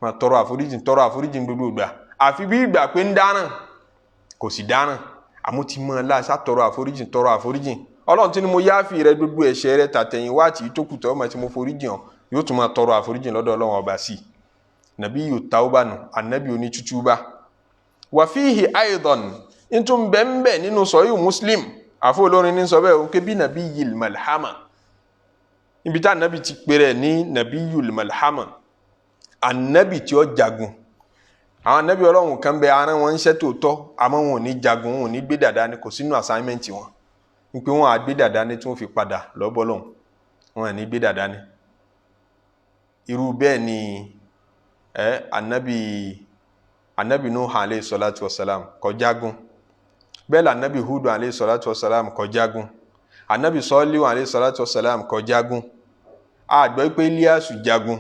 máa tọrọ àforíjìn, tọrọ àforíjìn gbogbo gbà, àfi bí ìgbà pé ń dáràn, kò sì dáràn, àmọ́ ti mọ́ ọ láṣà tọrọ àforíjìn, tọrọ àforíjìn. Ọlọ́run tí ni mo yááfì rẹ gbogbo ẹ̀ṣẹ̀ rẹ tàtẹ̀yìn wá àti ìtókù tọ́ ọmọ tí mo foríjìn ọ, yóò tún máa tọrọ àforíjìn lọ́dọ̀ Ọlọ́run ọba sí i. Nàbí yóò tauba nù, ànábì onítútúbá. Wà fíhì aidan ntún bẹ́ẹ̀nbẹ́ẹ̀ nínú sọ́yù Muslim, àfọ olórin ní sọ bẹ́ẹ̀ o ké bí nàbí yìl malhama, ibi tá ànábì ti pèrè ní nàbí yìl malhama, ànábì tí ó jagun. Àwọn ànábì Ọlọ́run kan bẹ ara wọn ń ṣe tòótọ́, àmọ́ wọn ò ní jagun, wọn ò ní gbé dàda ní, kò sínú assignment wọn wípé wọn á gbé dàda ní tí wọn fi padà lọ́bọ̀ lọ́hùn, wọn à ní gbé dàda ní. Irú bẹ́ẹ̀ ni anabi Nuh alayhi salatu wasalam kò jagun, bẹ́ẹ̀ la anabi Hudu alayhi salatu wasalam kò jagun, anabi Sọ́líù alayhi salatu wasalam kò jagun. A gbọ́ pé Iliasu jagun,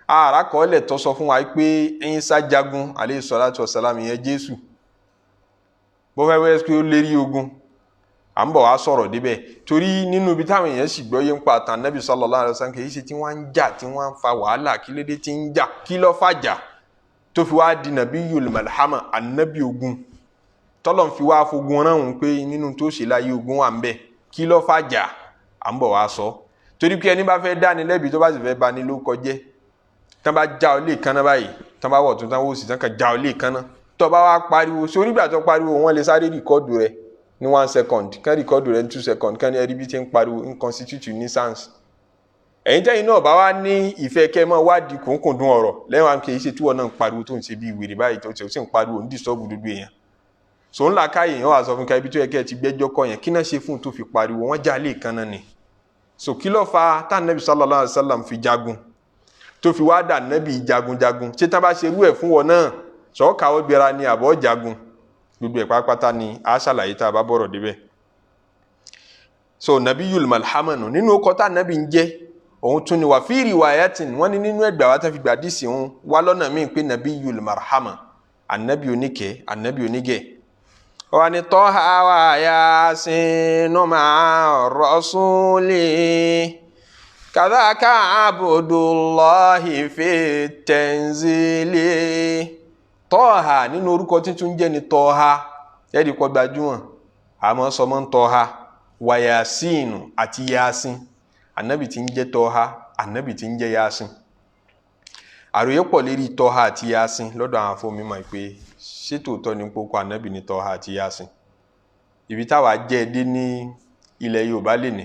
àràkọọ́lẹ̀ tó sọ fún wa pé Ìsá jagun alayhi salatu wasalam, ìyẹn Jésù, bó fẹ́ wẹ́ pé ó lérí ogun. À ń bọ̀ wá sọ̀rọ̀ débẹ̀, torí nínú ibi táwọn èèyàn sì gbọ́ yé ń pa àtàn Nabi sallallahu alaihi wasallam, kì í ṣe tí wọ́n ń jà, tí wọ́n ń fa wàhálà, kí lédè tí ń jà, kí ló fàjà tó fi wá di nabiyul malhama, anabi ogun tọ́lọ̀ ń fi wá fogun rán òun pé nínú tó ṣe láyé ogun wà ń bẹ̀, kí ló fàjà, à ń bọ̀ wá sọ. Torí pé ẹni bá fẹ́ dáni lẹ́bi tó bá sì fẹ́ bani ló kọjẹ́, tán bá já ọ lé kánná báyìí, tán bá wọ̀ tún tán wò sí tán kàn já ọ lé kánná, tó bá wá pariwo sórí ìgbà tó pariwo wọ́n lè sáré rìkọ́dù rẹ̀ ní 1 second, kán rìkọ́dù rẹ̀ ní 2 second, kán ní ẹrí bí ti ń pariwo ń constitute nuisance. Ẹ̀yin tẹ́yìn náà bá wá ní ìfẹ́ kẹ́ mọ́ wádìí kùnkùndùn ọ̀rọ̀ lẹ́yìn wa kì í ṣe tí wọ́n náà ń pariwo tó ń ṣe bí wèrè báyìí tó sì ń pariwo ń disturb gbogbo èèyàn. Sò ń là káyè yẹn wà sọ fún ká ibi tó yẹ kẹ́ ẹ ti gbẹ́jọ́ kọ́ yẹn, kí náà ṣe fún un tó fi pariwo, wọ́n já lé kan náà ni. So kí ló fa tá Nabi sallallahu alaihi wasallam fi jagun tó fi wá dà Nabi jagunjagun? Ṣé tá bá ṣe irú ẹ̀ fún wọn náà sọ káwọ́ gbéra ni àbọ̀ jagun? Gbogbo ẹ̀ pátápátá ni a ṣàlàyé tá a bá bọ̀rọ̀ débẹ̀. So nabiyul malhamanu nínú ọkọ̀ tá Nabi ń jẹ́ òun tún ni wà fi riwayatin, wọ́n ní nínú ẹgbàá wa tá fi gbà dísì òun wá lọ́nà míì pé nabiyul marhama, anabi oníkẹ́, anabi onígẹ̀. Wọ́n ní Tọ́ha wa Yasinu ma'a rasuli kadhaka Abdullahi fi tanzili. Tọ́ha nínú orúkọ tuntun jẹ́ ni Tọ́ha, ẹ̀rí kọ́ gbajúmọ̀ àmọ́ sọmọ́ ń Tọ́ha wa Yasinu àti Yasin, anabi tí ń jẹ́ Tọ́ha, anabi tí ń jẹ́ Yasin. Àròyé pọ̀ lérí Tọ́ha àti Yasin lọ́dọ̀ àwọn afọ́mímọ̀ pé ṣé tòótọ́ ni kókó anabi ní Tọ́ha àti Yasin. Ibi táwa jẹ́ dé ní ilẹ̀ Yorùbá lè ní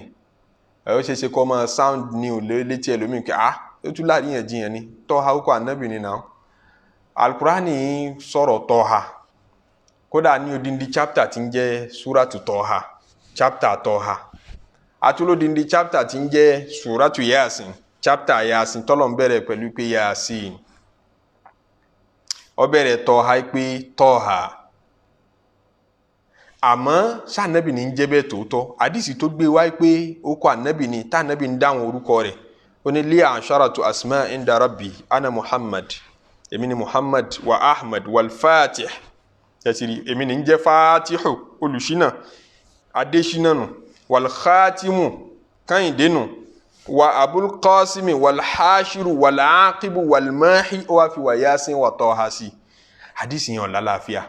ẹ̀ ó ṣeé ṣe kọ́ máa sound ní òlé létí ẹlòmíì pé ah ó tún láàríyànjiyàn ni Tọ́ha ó kọ́ anabi ní náà. Alukurani sọ̀rọ̀ Tọ́ha, kódà ní odindi chapter tí ń jẹ́ suratu Tọ́ha, chapter Tọ́ha, atúlódindi chapter tí ń jẹ́ suratu Yasin, chapter Yasin, tọ́lọ̀ ń bẹ̀rẹ̀ pẹ̀lú pé Yasin, ó bẹ̀rẹ̀ Tọ́ha pé Tọ́ha. Àmọ́ sànẹ́bì ní ń jẹ́ bẹ́ẹ̀ tòótọ́? Àdìsí tó gbé wáyé pé ó kọ́ ànẹ́bì ní tànẹ́bì ń dáhùn orúkọ rẹ̀, ó ní liya asharatu asma inda rabbi ana Muhammad, èmi ni Muhammad wa Ahmad wal Fatih, tẹ̀sírí èmi ní ń jẹ́ Fatihu olùṣínà adésínà nù, wal Khatimu kẹ́hìndé nù, wa Abul Qasimi wal Hashiru wal Aqibu wal Mahi, ó wá fi wà Yasin wà Tọ́ha sí. Àdìsí yẹn ò lálàáfíà,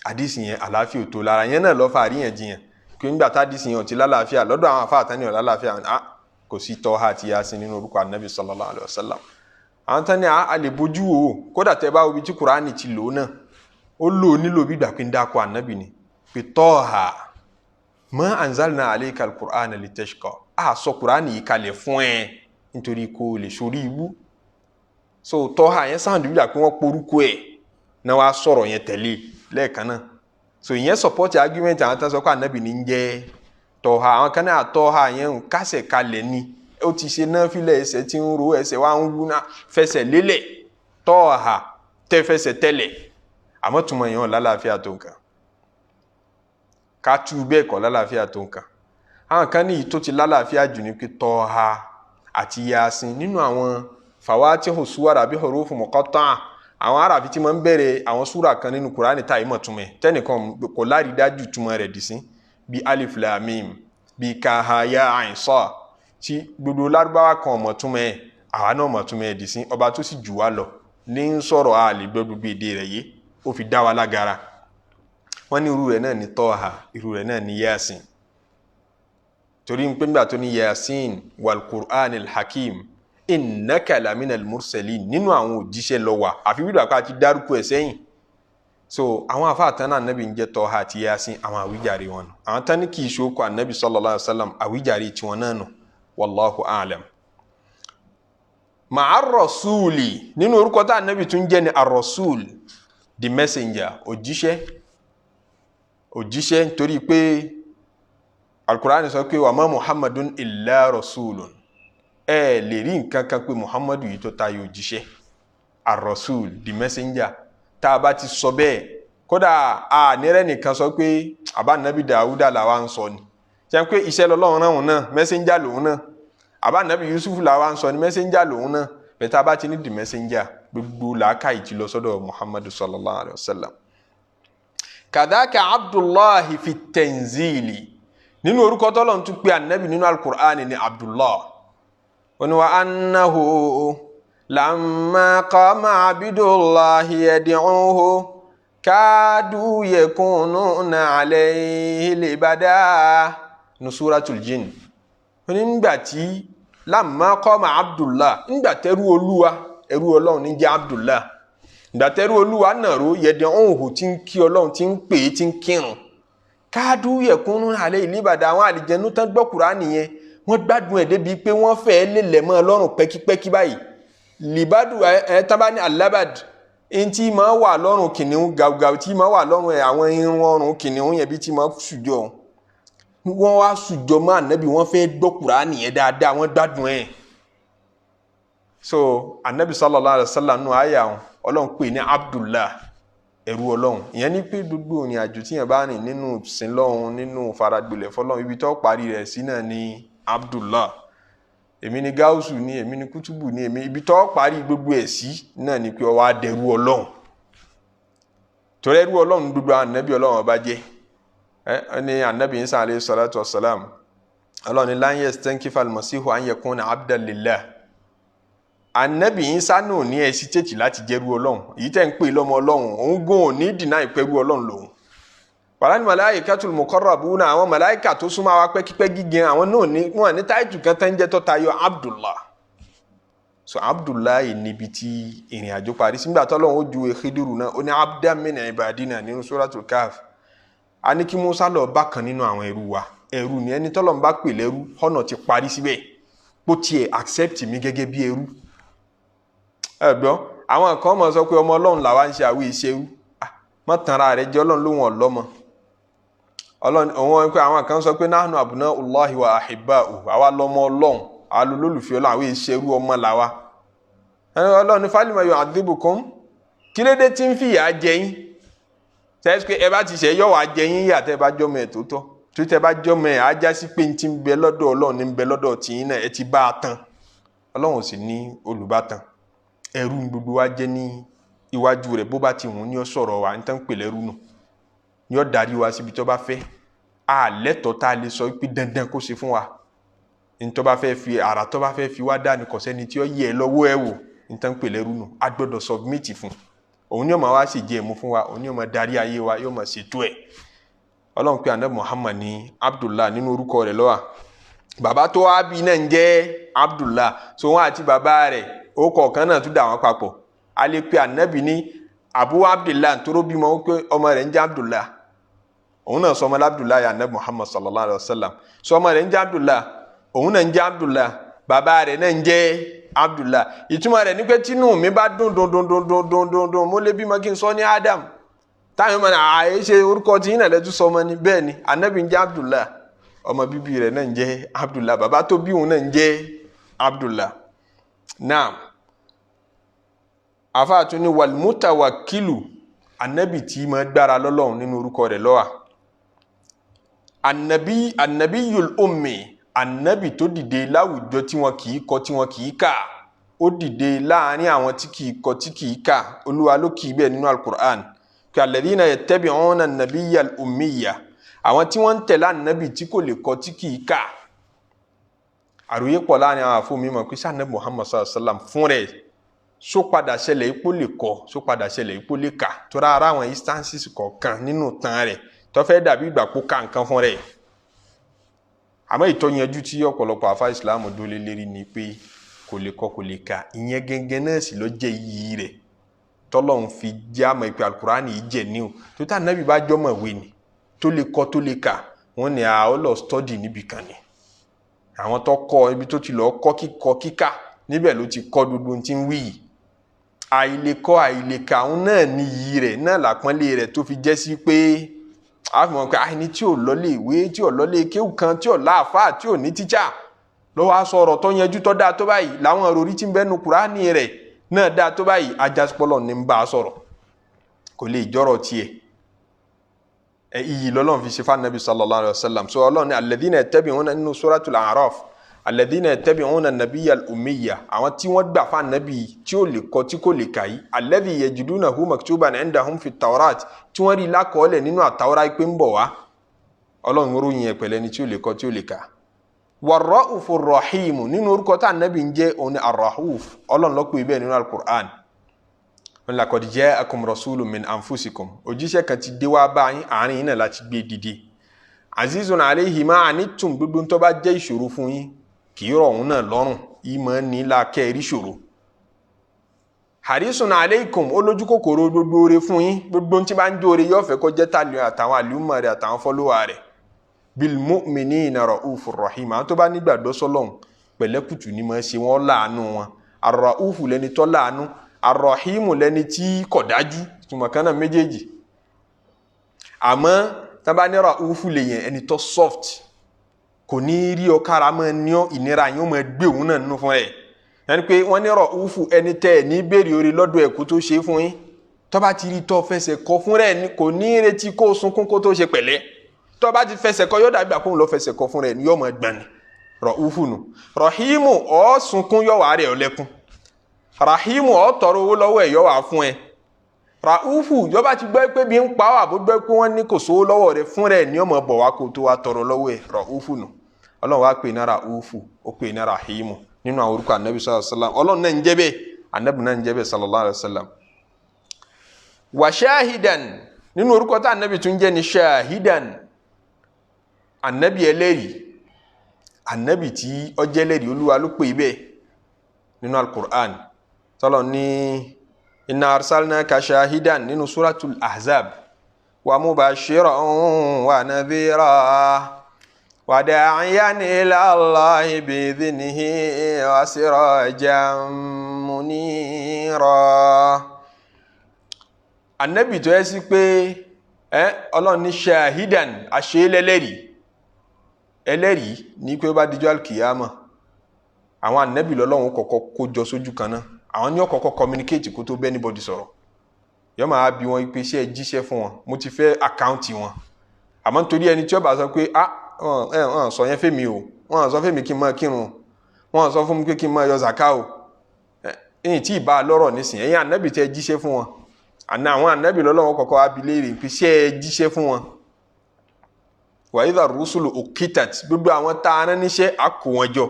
àdìsí yẹn àlàáfíà ò tó lára yẹn náà lọ́ fà àríyànjiyàn kí nígbà tá àdìsí yẹn ò ti lálàáfíà lọ́dọ̀ àwọn afáàtàn ní ò lálàáfíà, kò sí Tọ́ha àti Yasin nínú orúkọ anabi sallallahu alayhi wa sallam. Àwọn tán ní a lè bójú wò ó, kódà tẹ bá wo ibi tí Kùránì ti lò ó náà, ó lò ó nílò bí ìgbà pé ń dáko anabi ni pé Tọ́ha. Ma anzalna alayka al-Qur'ana litashqa, a sọ Qur'ani yìí kalẹ̀ fún ẹ nítorí kó o lè sórí ibú. So Tọ́ha yẹn sáà dùbí dà pé wọ́n porúkọ ẹ̀ náà wàá sọ̀rọ̀ yẹn tẹ̀lé lẹ́ẹ̀kan náà. So ìyẹn support argument àwọn tó ń sọ pé anabi ní ń jẹ́ Tọ́ha. Àwọn kan náà Tọ́ha yẹn ń kásẹ̀ kalẹ̀ ni, ó ti ṣe náà filẹ̀, ẹsẹ̀ tí ń ro, ẹsẹ̀ wa ń wú náà, fẹsẹ̀ lélẹ̀, Tọ́ha tẹ́ fẹsẹ̀ tẹ́lẹ̀. Àmọ́ túmọ̀ yẹn ò lálàáfíà tó nǹkan, ká tú bẹ́ẹ̀ kọ́ lálàáfíà tó nǹkan. Àwọn kan ní èyí tó ti lálàáfíà jù ní pé Tọ́ha àti Yasin nínú àwọn fawatihu suwar àbí hurufu muqatta'a, àwọn aráàfin tí máa ń bẹ̀rẹ̀ àwọn súrà kan nínú Kùránì tá ìmọ̀ túmọ̀ ẹ̀ tẹ́nìkan kò lárídájú túmọ̀ rẹ̀ dì sí, bí alif lam mim, bí kaha ya ain sa, tí gbogbo lárúbáwá kan ọmọ túmọ̀ ẹ̀, àwa náà mọ̀ túmọ̀ ẹ̀ dì sí. Ọba tó sì jù wá lọ ní ń sọ̀rọ̀, a lè gbọ́ gbogbo èdè rẹ̀ yé, ó fi dá wa lágara. Wọ́n ní irú rẹ̀ náà ní Tọ́ha, irú rẹ̀ náà ní Yasin, torí pé nígbà tó ní Yasin wal Qur'anil Hakim innaka laminal mursalin, nínú àwọn òjíṣẹ́ ló wà, àfi wíwà pa ti dárúkọ ẹ̀ sẹ́yìn. So àwọn afáàtàn náà anabi ń jẹ́ Tọ́ha àti Yasin, àwọn àwíjàre wọn nù. Àwọn tán ní kì í ṣokò anabi sallallahu alaihi wasallam, àwíjàre tiwọn náà nù. Wallahu a'lam. Ma'a rasuli, nínú orúkọ tá anabi tún jẹ́ ni ar-rasul, the messenger, òjíṣẹ́. Òjíṣẹ́, nítorí pé Al-Qur'an sọ pé wa ma Muhammadun illa rasulun, ẹ lè rí nǹkan kan pé Muhammadu yìí tó tayọ òjíṣẹ́, ar-rasul, the messenger. Tá a bá ti sọ bẹ́ẹ̀, kódà a nírẹ́ nìkan sọ pé àbá nàbí Dàwúdà làwa ń sọ ni, ṣe pé iṣẹ́ lọ́lọ́run náà òun náà messenger lòun náà, àbá nàbí Yusuf làwa ń sọ ni, messenger lòun náà. Bẹ́ẹ̀ tá a bá ti ní the messenger, gbogbo làákàyè ti lọ sọ́dọ̀ Muhammadu sallallahu alayhi wa sallam. Kàdákà Abdullahi fi tanzili, nínú orúkọ tọ́lọ̀ tún pé anabi nínú al-Qur'an ni Abdullah. Wọ́n wa annahu lamma qama abdullahi yad'uhu kadu yakununa alayhi libada, nu suratul jinn. Wọ́n ní nígbà tí lamma qama Abdullah, nígbà tẹ́rú olúwa, ẹrú ọlọ́run ní jẹ́ Abdullah, nígbà tẹ́rú olúwa nàró, yad'uhu, tí ń kí ọlọ́run, tí ń pè é, tí ń kírun, kadu yakununa alayhi libada, àwọn àlìjẹnú tán gbọ́ Kùránì yẹn, wọ́n gbádùn ẹ̀ débi pé wọ́n fẹ́ẹ́ lè lẹ̀ mọ́ ọlọ́run pẹ́kípẹ́kí báyìí. Libadu ẹ tábà ní alabad, ntí máa wà lọ́rùn kìnìún gàùgàù, tí máa wà lọ́rùn ẹ̀, àwọn irun ọrùn kìnìún yẹn bí tí máa sùjọ, wọ́n wá sùjọ mọ́ ànábì, wọ́n fẹ́ gbọ́ Kùránì yẹn dáadáa, wọ́n gbádùn ẹ̀. So ànábì sallallahu alaihi wasallam nù àyà wọn, ọlọ́run pè ní Abdullah, ẹrú ọlọ́run. Ìyẹn ní pé gbogbo ìrìn àjò tí yẹn bá rìn nínú sinlọ́run, nínú faragbolẹ̀ fọlọ́run, ibi tó parí rẹ̀ sí náà ní Abdullah. Èmi ni gáúsù ni, èmi ni kútùbù ni, èmi ibi tó parí gbogbo ẹ̀ sí náà ni pé ó wá dẹrú ọlọ́run. Torí ẹrú ọlọ́run gbogbo ànábì ọlọ́run ọba jẹ́. Ẹ ní ànábì Isa alayhi salatu wassalam, ọlọ́run ní lan yastankifa al-masihu an yakuna abdan lillah. Ànábì Isa náà ní hesitate láti jẹ́rú ọlọ́run. Èyí tẹ́ ń pè lọ́mọ ọlọ́run, òun gún ò ní deny pẹ̀rú ọlọ́run lòun. Wàlá malaikatul muqarrabuna, àwọn màláìkà tó súnmọ́ àwa pẹ́kípẹ́kí gan, àwọn náà ní wọn ní táìtù kan tán jẹ́ tó tayọ Abdullah. So Abdullah níbi tí ìrìn àjò parí sígbà tọ́lọ́run ó ju Khidiru náà, ó ní abdan min ibadina nínú suratul Kahf. A ní kí Musa lọ bá kan nínú àwọn ẹrú wa. Ẹrú ni ẹni tọ́lọ́run bá pè lẹ́rú, ọ̀nà ti parí síbẹ̀, bó tiẹ̀ accept mi gẹ́gẹ́ bí ẹrú. Ẹ gbọ́, àwọn kan mọ̀ sọ pé ọmọ ọlọ́run làwa ń ṣe, àwọn ìṣerú mọ́ tanra rẹ̀ jẹ́, ọlọ́run lóhun ọ̀lọ́mọ. Ọlọ́run òun pé àwọn kan sọ pé nahnu abnaullahi wa ahibba'uhu, àwa lọ́mọ ọlọ́run, àwa lólùfẹ́ ọlọ́run, àwọn ìṣerú ọmọ làwa. Ọlọ́run ní falima yu'adhibukum, kí lédè tí ń fìyà jẹ yín? Tẹ́sí pé ẹ bá ti ṣe yọ̀ wá jẹ yín yà, tẹ́ bá jọmọ ẹ̀ tó tọ́, tó tẹ́ bá jọmọ ẹ̀ á já sí pé ní ti ń bẹ lọ́dọ̀ ọlọ́run ní ń bẹ lọ́dọ̀ tìyín náà, ẹ ti bá a tán. Ọlọ́run sì ní olùbátan. Ẹrú ní gbogbo wa jẹ́ ní iwájú rẹ̀, bó bá ti wùn ní ó sọ̀rọ̀ wa, ní tán pè lẹ́rú nù, ní ó darí wa síbi tó bá fẹ́. A lẹ́tọ̀ọ́ tá a lè sọ pé dandan kó ṣe fún wa ní tó bá fẹ́ fi àrà tó bá fẹ́ fi wá dá ní, kò sẹ́ni tí ó yẹ ẹ lọ́wọ́ ẹ wò. Ní tán pè lẹ́rú nù, a gbọ́dọ̀ submit fún òun, ní ó máa wá sì jẹ́ ẹ̀mú fún wa, òun ní ó máa darí ayé wa, yóò máa ṣètò ẹ̀. Ọlọ́run pé anabi Muhammad ní Abdullah, nínú orúkọ rẹ̀ ló wà. Bàbá tó wá bí náà ń jẹ́ Abdullah, so wọn àti bàbá rẹ̀ ó kọ̀ọ̀kan náà tún dà wọ́n papọ̀. A lè pe anabi ní Abu Abdullah, tóró bímọ ó pé ọmọ rẹ̀ ń jẹ́ Abdullah. Òun náà sọmọ Abdullahi anabi Muhammad sallallahu alayhi wa sallam. Sọmọ rẹ̀ ń jẹ́ Abdullah, òun náà ń jẹ́ Abdullah, bàbá rẹ̀ náà ń jẹ́ Abdullah. Ìtumọ̀ rẹ̀ ní pé tínú mi bá dùn dùn dùn dùn dùn dùn dùn dùn, mo lè bímọ kí n sọ ní Adam. Táwọn ọmọ náà àyè ṣe orúkọ tí yín náà lẹ́tún sọmọ ni. Bẹ́ẹ̀ ni anabi ń jẹ́ Abdullah, ọmọ bíbí rẹ̀ náà ń jẹ́ Abdullah, bàbá tó bí òun náà ń jẹ́ Abdullah. Naam, àfáàtún ni wàlmútàwákìlù, anabi tí ma gbára lọ́lọ́run nínú orúkọ rẹ̀ ló wà. Anabi anabiyul ummi, anabi tó dìde láwùjọ tí wọn kì í kọ tí wọn kì í kà, ó dìde láàrin àwọn tí kì í kọ tí kì í kà. Olúwa ló kì í bẹ́ẹ̀ nínú alukur'an kí alladhina yattabi'una an-nabiyyal ummiyya, àwọn tí wọ́n ń tẹ̀lé anabi tí kò lè kọ tí kì í kà. Àròyé pọ̀ láàrin àwọn àfọ mímọ̀ pé sànẹ́ Muhammad sallallahu alayhi wa sallam fún rẹ̀ só padà ṣẹlẹ̀ ipò lè kọ, só padà ṣẹlẹ̀ ipò lè kà, tóra ara àwọn instances kọ̀ọ̀kan nínú tán rẹ̀ tó fẹ́ dàbí ìgbà kó ka nǹkan fún rẹ̀. Àmọ́ ìtọ́yanjú tí ọ̀pọ̀lọpọ̀ afa Islam dólé lérí ni pé kò lè kọ kò lè kà. Ìyẹn gẹ́gẹ́ náà sì ló jẹ́ iyì rẹ̀ tọ́lọ́hún fi jẹ́ àmọ́ ìpè alukurani yìí jẹ́ ní o. Tó tá nàbí bá jọmọ̀ wé ni tó lè kọ tó lè kà, wọ́n ní a ó lọ study níbi kan ni àwọn tó kọ́ ibi tó ti lọ kọ́ kíkọ kíkà, níbẹ̀ ló ti kọ́ gbogbo tí ń wí yìí. Àìlèkọ́ àìlèkà òun náà ní iyì rẹ̀ náà làpọ́nlé rẹ̀ tó fi jẹ́ sí pé a fi mọ̀ pé àìní tí ò lọ́lé ìwé, tí ò lọ́lé kéwù kan, tí ò láàfáà, tí ò ní tíṣà lọ́wọ́ aṣọ ọ̀rọ̀ tó yanjú tó dáa tó báyìí, làwọn òròrí tí ń bẹ́nu Kùránì rẹ̀ náà dáa tó báyìí, ajásípọ́lọ̀ ní ń bá a sọ̀rọ̀, kò lè jọ́rọ̀ tiẹ̀. Ẹ iyì lọ́lọ́run fi ṣe fún sallallahu alayhi wa sallam. So Ọlọ́run ní alladhina yattabi'una nínú suratul A'raf, alladhina yattabi'una an-nabiyyal ummiyya, àwọn tí wọ́n gbà fún anabi tí ó lè kọ tí kò lè kà yìí, alladhi yajidunahu maktuban indahum fi tawrat, tí wọ́n rí lákọọ́lẹ̀ nínú àtàwọ́rá pé ń bọ̀ wá. Ọlọ́run ròyìn ẹ̀ pẹ̀lẹ́ ni tí ó lè kọ tí ó lè kà. Warra'ufu rahimu, nínú orúkọ tá anabi ń jẹ́ òun ni arrahuf. Ọlọ́run ló pè bẹ́ẹ̀ nínú alukur'an. Wọn laqad ja'akum rasulun min anfusikum, òjíṣẹ́ kan ti dé wá bá yín, àárín yín náà láti gbé dìde. Azizun alayhi ma anittum, gbogbo tó bá jẹ́ ìṣòro fún yín kì í rọ̀ òun náà lọ́rùn, ìmọ̀ ní la kẹ́ẹ̀rí ṣòro. Harisun aleikum, olójú kòkòrò gbogbo oore fún yín, gbogbo tí bá ń jó oore yóò fẹ́ kó jẹ́ tàlẹ́ àtàwọn àlùmọ̀ rẹ̀ àtàwọn fọ́lọ́wà rẹ̀. Bil mu'minina ra'ufur rahim, àwọn tó bá nígbàgbọ́ sọ́lọ́hun pẹ̀lẹ́kùtù ni máa ṣe wọ́n láàánú wọn. Arra'ufu lẹni tó láàánú, arrahimu lẹni tí kò dájú, ìtumọ̀ kan náà méjèèjì. Àmọ́ tá bá ní ra'ufu lè yẹn ẹni tó soft, kò ní rí ọ kára máa ní ọ, ìnira yẹn ó máa gbé òun náà nínú fún rẹ̀. Ẹni pé wọ́n ní ra'ufu ẹni tẹ́ ẹ̀ ní béèrè orí lọ́dọ̀ ẹ̀ kó tó ṣe fún yín, tó bá ti rí tó fẹsẹ̀ kọ fún rẹ̀ kò ní retí kó sunkún kó tó ṣe pẹ̀lẹ́. Tó bá ti fẹsẹ̀ kọ yóò dàbí àkóhùn lọ fẹsẹ̀ kọ fún rẹ̀ ni yóò máa gbọ̀n ni. Ra'ufu nù. Rahimu ọ̀ sunkún yóò wà rẹ̀ ọ lẹ́kún. Rahimu ọ̀ tọrọ owó lọ́wọ́ ẹ̀ yóò wà fún ẹ. Ra'ufu yọba ti gbọ́ pé bí ń pa ọ́ àbó gbọ́ pé wọ́n ní kò sówó lọ́wọ́ rẹ̀ fún rẹ̀ ní ọmọ bọ̀ wá kó tó wá tọrọ lọ́wọ́ ẹ̀. Ra'ufu nù. Ọlọ́run wá pè ní Ra'ufu, ó pè ní Rahimu nínú àwọn orúkọ anabi sallallahu alayhi wa sallam. Ọlọ́run náà ń jẹ́ bẹ́ẹ̀, anabi náà ń jẹ́ bẹ́ẹ̀ sallallahu alayhi wa sallam. Wa shahidan, nínú orúkọ tá anabi tún jẹ́ ní shahidan, anabi ẹlẹ́rìí, anabi tí ó jẹ́ ẹlẹ́rìí, Olúwa ló pè bẹ́ẹ̀ nínú alukur'an. Tọ́lọ̀ ní inna arsalnaka shahidan nínú suratul ahzab, wa mubashiran wa nadhira wa da'iyan ila Allahi bi'idhnihi wa sirajan munira. Anabi tó yẹ sí pé Ọlọ́run ní shahidan, àṣẹ ẹlẹ́rìí ní pé ó bá dijọ́ alkiyama, àwọn anabi lọ́lọ́run kọ́kọ́ kó jọ sójú kan náà, àwọn ní ọ̀kọ̀ọ̀kọ̀ communicate kó tó bẹ́ẹ̀ anybody sọ̀rọ̀. Yọ máa bí wọn pé ṣé ẹ jíṣẹ́ fún wọn, mo ti fẹ́ àkáǹtì wọn. Àmọ́ nítorí ẹni tí ó bá sọ pé ah wọn sọ yẹn fẹ́mi o, wọn sọ fẹ́mi kí n máa kírun, wọn sọ fún mi pé kí n máa yọ zaka o, ẹ̀yìn tí ì bá a lọ́rọ̀ nísìnyí. Ẹ̀yin anabi tẹ́ jíṣẹ́ fún wọn, àná àwọn anabi lọ́lọ́run kọ́kọ́ abilé rè pé ṣé ẹ jíṣẹ́ fún wọn. Wa idha rusulu uqitat, gbogbo àwọn tá a rán níṣẹ́ á kó wọn jọ.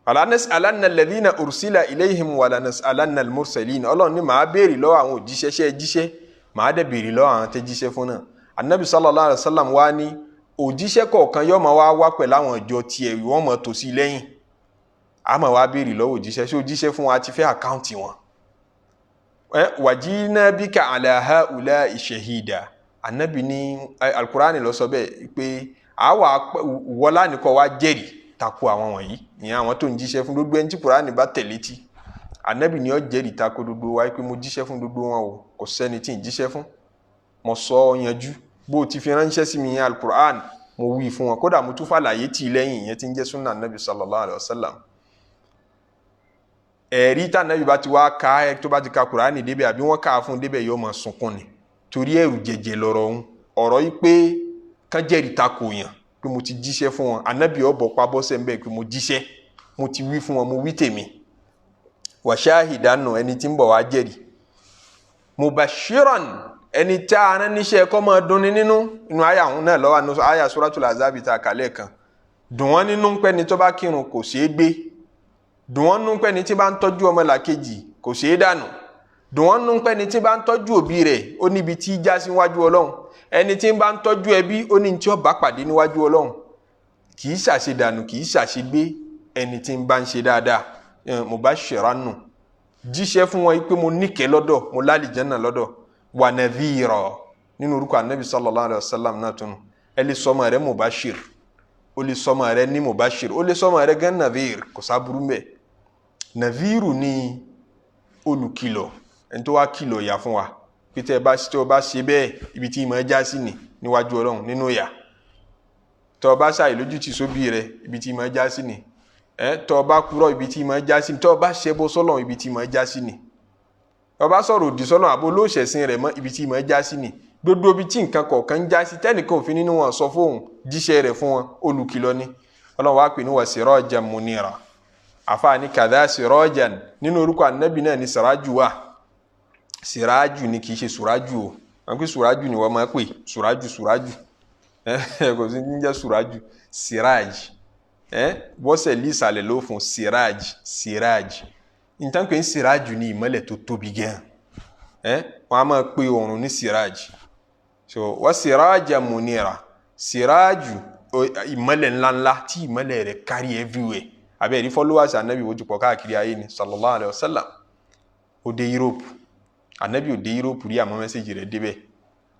Alanna alladhina ursila ilayhim wala nas'alanna al-mursalin. Ọlọ́run ní màá béèrè lọ́wọ́ àwọn òjíṣẹ́ ṣe jíṣẹ́, màá dẹ̀ béèrè lọ́wọ́ àwọn tẹ́ jíṣẹ́ fún náà. Anabi sallallahu alayhi wa sallam wá ní òjíṣẹ́ kọ̀ọ̀kan yóò máa wá wá pẹ̀lú àwọn ìjọ tiẹ̀, wọ́n máa tò sí lẹ́yìn. A máa wá béèrè lọ́wọ́ òjíṣẹ́ ṣé òjíṣẹ́ fún wa ti fẹ́ àkáǹtì wọn. Wajina bika ala ha'ula'i shahida. Anabi ní alukurani ló sọ bẹ́ẹ̀ pé àwa wọlá nìkan wá jẹ́rìí tako àwọn wọ̀nyí, ìyẹn àwọn tó ń jíṣẹ́ fún gbogbo ẹni tí kurani bá tẹ̀lé tí. Anabi ní ó jẹ́rìí tako gbogbo wa pé mo jíṣẹ́ fún gbogbo wọn o, kò sẹ́ni tí ń jíṣẹ́ fún, mo sọ ọ́ yanjú bó o ti fi ránṣẹ́ sí mi yẹn alukur'an, mo wí fún wọn, kódà mo tún fàlàyé tì í lẹ́yìn, ìyẹn tí ń jẹ́ sunna anabi sallallahu alayhi wa sallam. Ẹ̀rí tá anabi bá ti wá ka ẹ tó bá ti ka kur'an débẹ̀ àbí wọ́n kà á fún débẹ̀, yóò máa sunkún ni, torí ẹ̀rù jẹjẹ lọ́rọ̀ òun. Ọ̀rọ̀ yìí pé kán jẹ́rìí tako yàn pé mo ti jíṣẹ́ fún wọn, anabi ọ̀bọ̀ pabọ́sẹ̀ ń bẹ̀ pé mo jíṣẹ́, mo ti wí fún wọn, mo wí tèmi. Wa shahidan, ẹni tí ń bọ̀ wá jẹ́rìí. Mubashiran, ẹni tí a rán níṣẹ́ kó máa dunni nínú, inú àyà òun náà lọ́wọ́ àánú àyà Suratul Ahzab tá a kàlẹ́ kan. Dùn wọ́n nínú pé ni tó bá kírun kò ṣeé gbé, dùn wọ́n nínú pé ni tí bá ń tọ́jú ọmọ làkejì kò ṣeé dànù, dùn wọ́n nínú pé ni tí bá ń tọ́jú òbí rẹ̀ ó níbi tí í já sí níwájú Ọlọ́run, ẹni tí bá ń tọ́jú ẹbí ó ní tí ó bá pàdé níwájú Ọlọ́run. Kì í ṣàṣedànù, kì í ṣàṣegbé ẹni tí ń bá ń ṣe dáadáa. Mubashiran nù, jíṣẹ́ fún wọn pé mo níkẹ́ lọ́dọ̀, mo lálìjánnà lọ́dọ̀. Wa nadhira, nínú orúkọ anabi sallallahu alayhi wa sallam náà tún, ẹ lè sọmọ rẹ mubashir, ó lè sọmọ rẹ ní mubashir, ó lè sọmọ rẹ gan nadhir, kò sábúrú mbẹ. Nadhiru ní olùkìlọ̀, ẹni tó wá kìlọ̀ ìyà fún wa pété ẹ bá tó bá ṣe bẹ́ẹ̀, ibi tí ìmọ̀ já sí ni níwájú Ọlọ́run nínú ìyà. Tó bá ṣàì lójútì sóbì rẹ, ibi tí ìmọ̀ já sí ni. Ẹ tó bá kúrò, ibi tí ìmọ̀ já sí ni. Tó bá ṣẹbọ sọ́lọ́run, ibi tí ìmọ̀ já sí ni. Tó bá sọ̀rọ̀ òdì sọ́lọ́run àbó olóòṣẹ̀sìn rẹ̀ mọ́, ibi tí ìmọ̀ já sí ni. Gbogbo ibi tí nǹkan kọ̀ọ̀kan ń já sí tẹ́nìkan òfin nínú wọn sọ fóun, jíṣẹ́ rẹ̀ fún wọn, olùkìlọ̀ ni. Ọlọ́run wá pè ní wa sirajan munira. Àfààní kàdá sirajan, nínú orúkọ ànábì náà ni siraju wà. Siraju ni, kì í ṣe suraju o. Wọn pè suraju ni wọ́n máa pè suraju, suraju kò sí ní jẹ́ suraju, siraj. Bọ́sẹ̀ lí ìsàlẹ̀ ló fún siraj, siraj. Nǹkan pé ń siraju ní ìmọ́lẹ̀ tó tóbi gan. Wọ́n á máa pe òòrùn ní siraj. So wa siraja munira, siraju ìmọ́lẹ̀ ńláńlá tí ìmọ́lẹ̀ rẹ̀ kárí everywhere. Àbẹ́ ẹ̀rí followers anabi wojú pọ̀ káàkiri ayé ni sallallahu alayhi wa sallam. Ó dé Europe, anabi ò dé Europe rí, àmọ́ message rẹ̀ débẹ̀.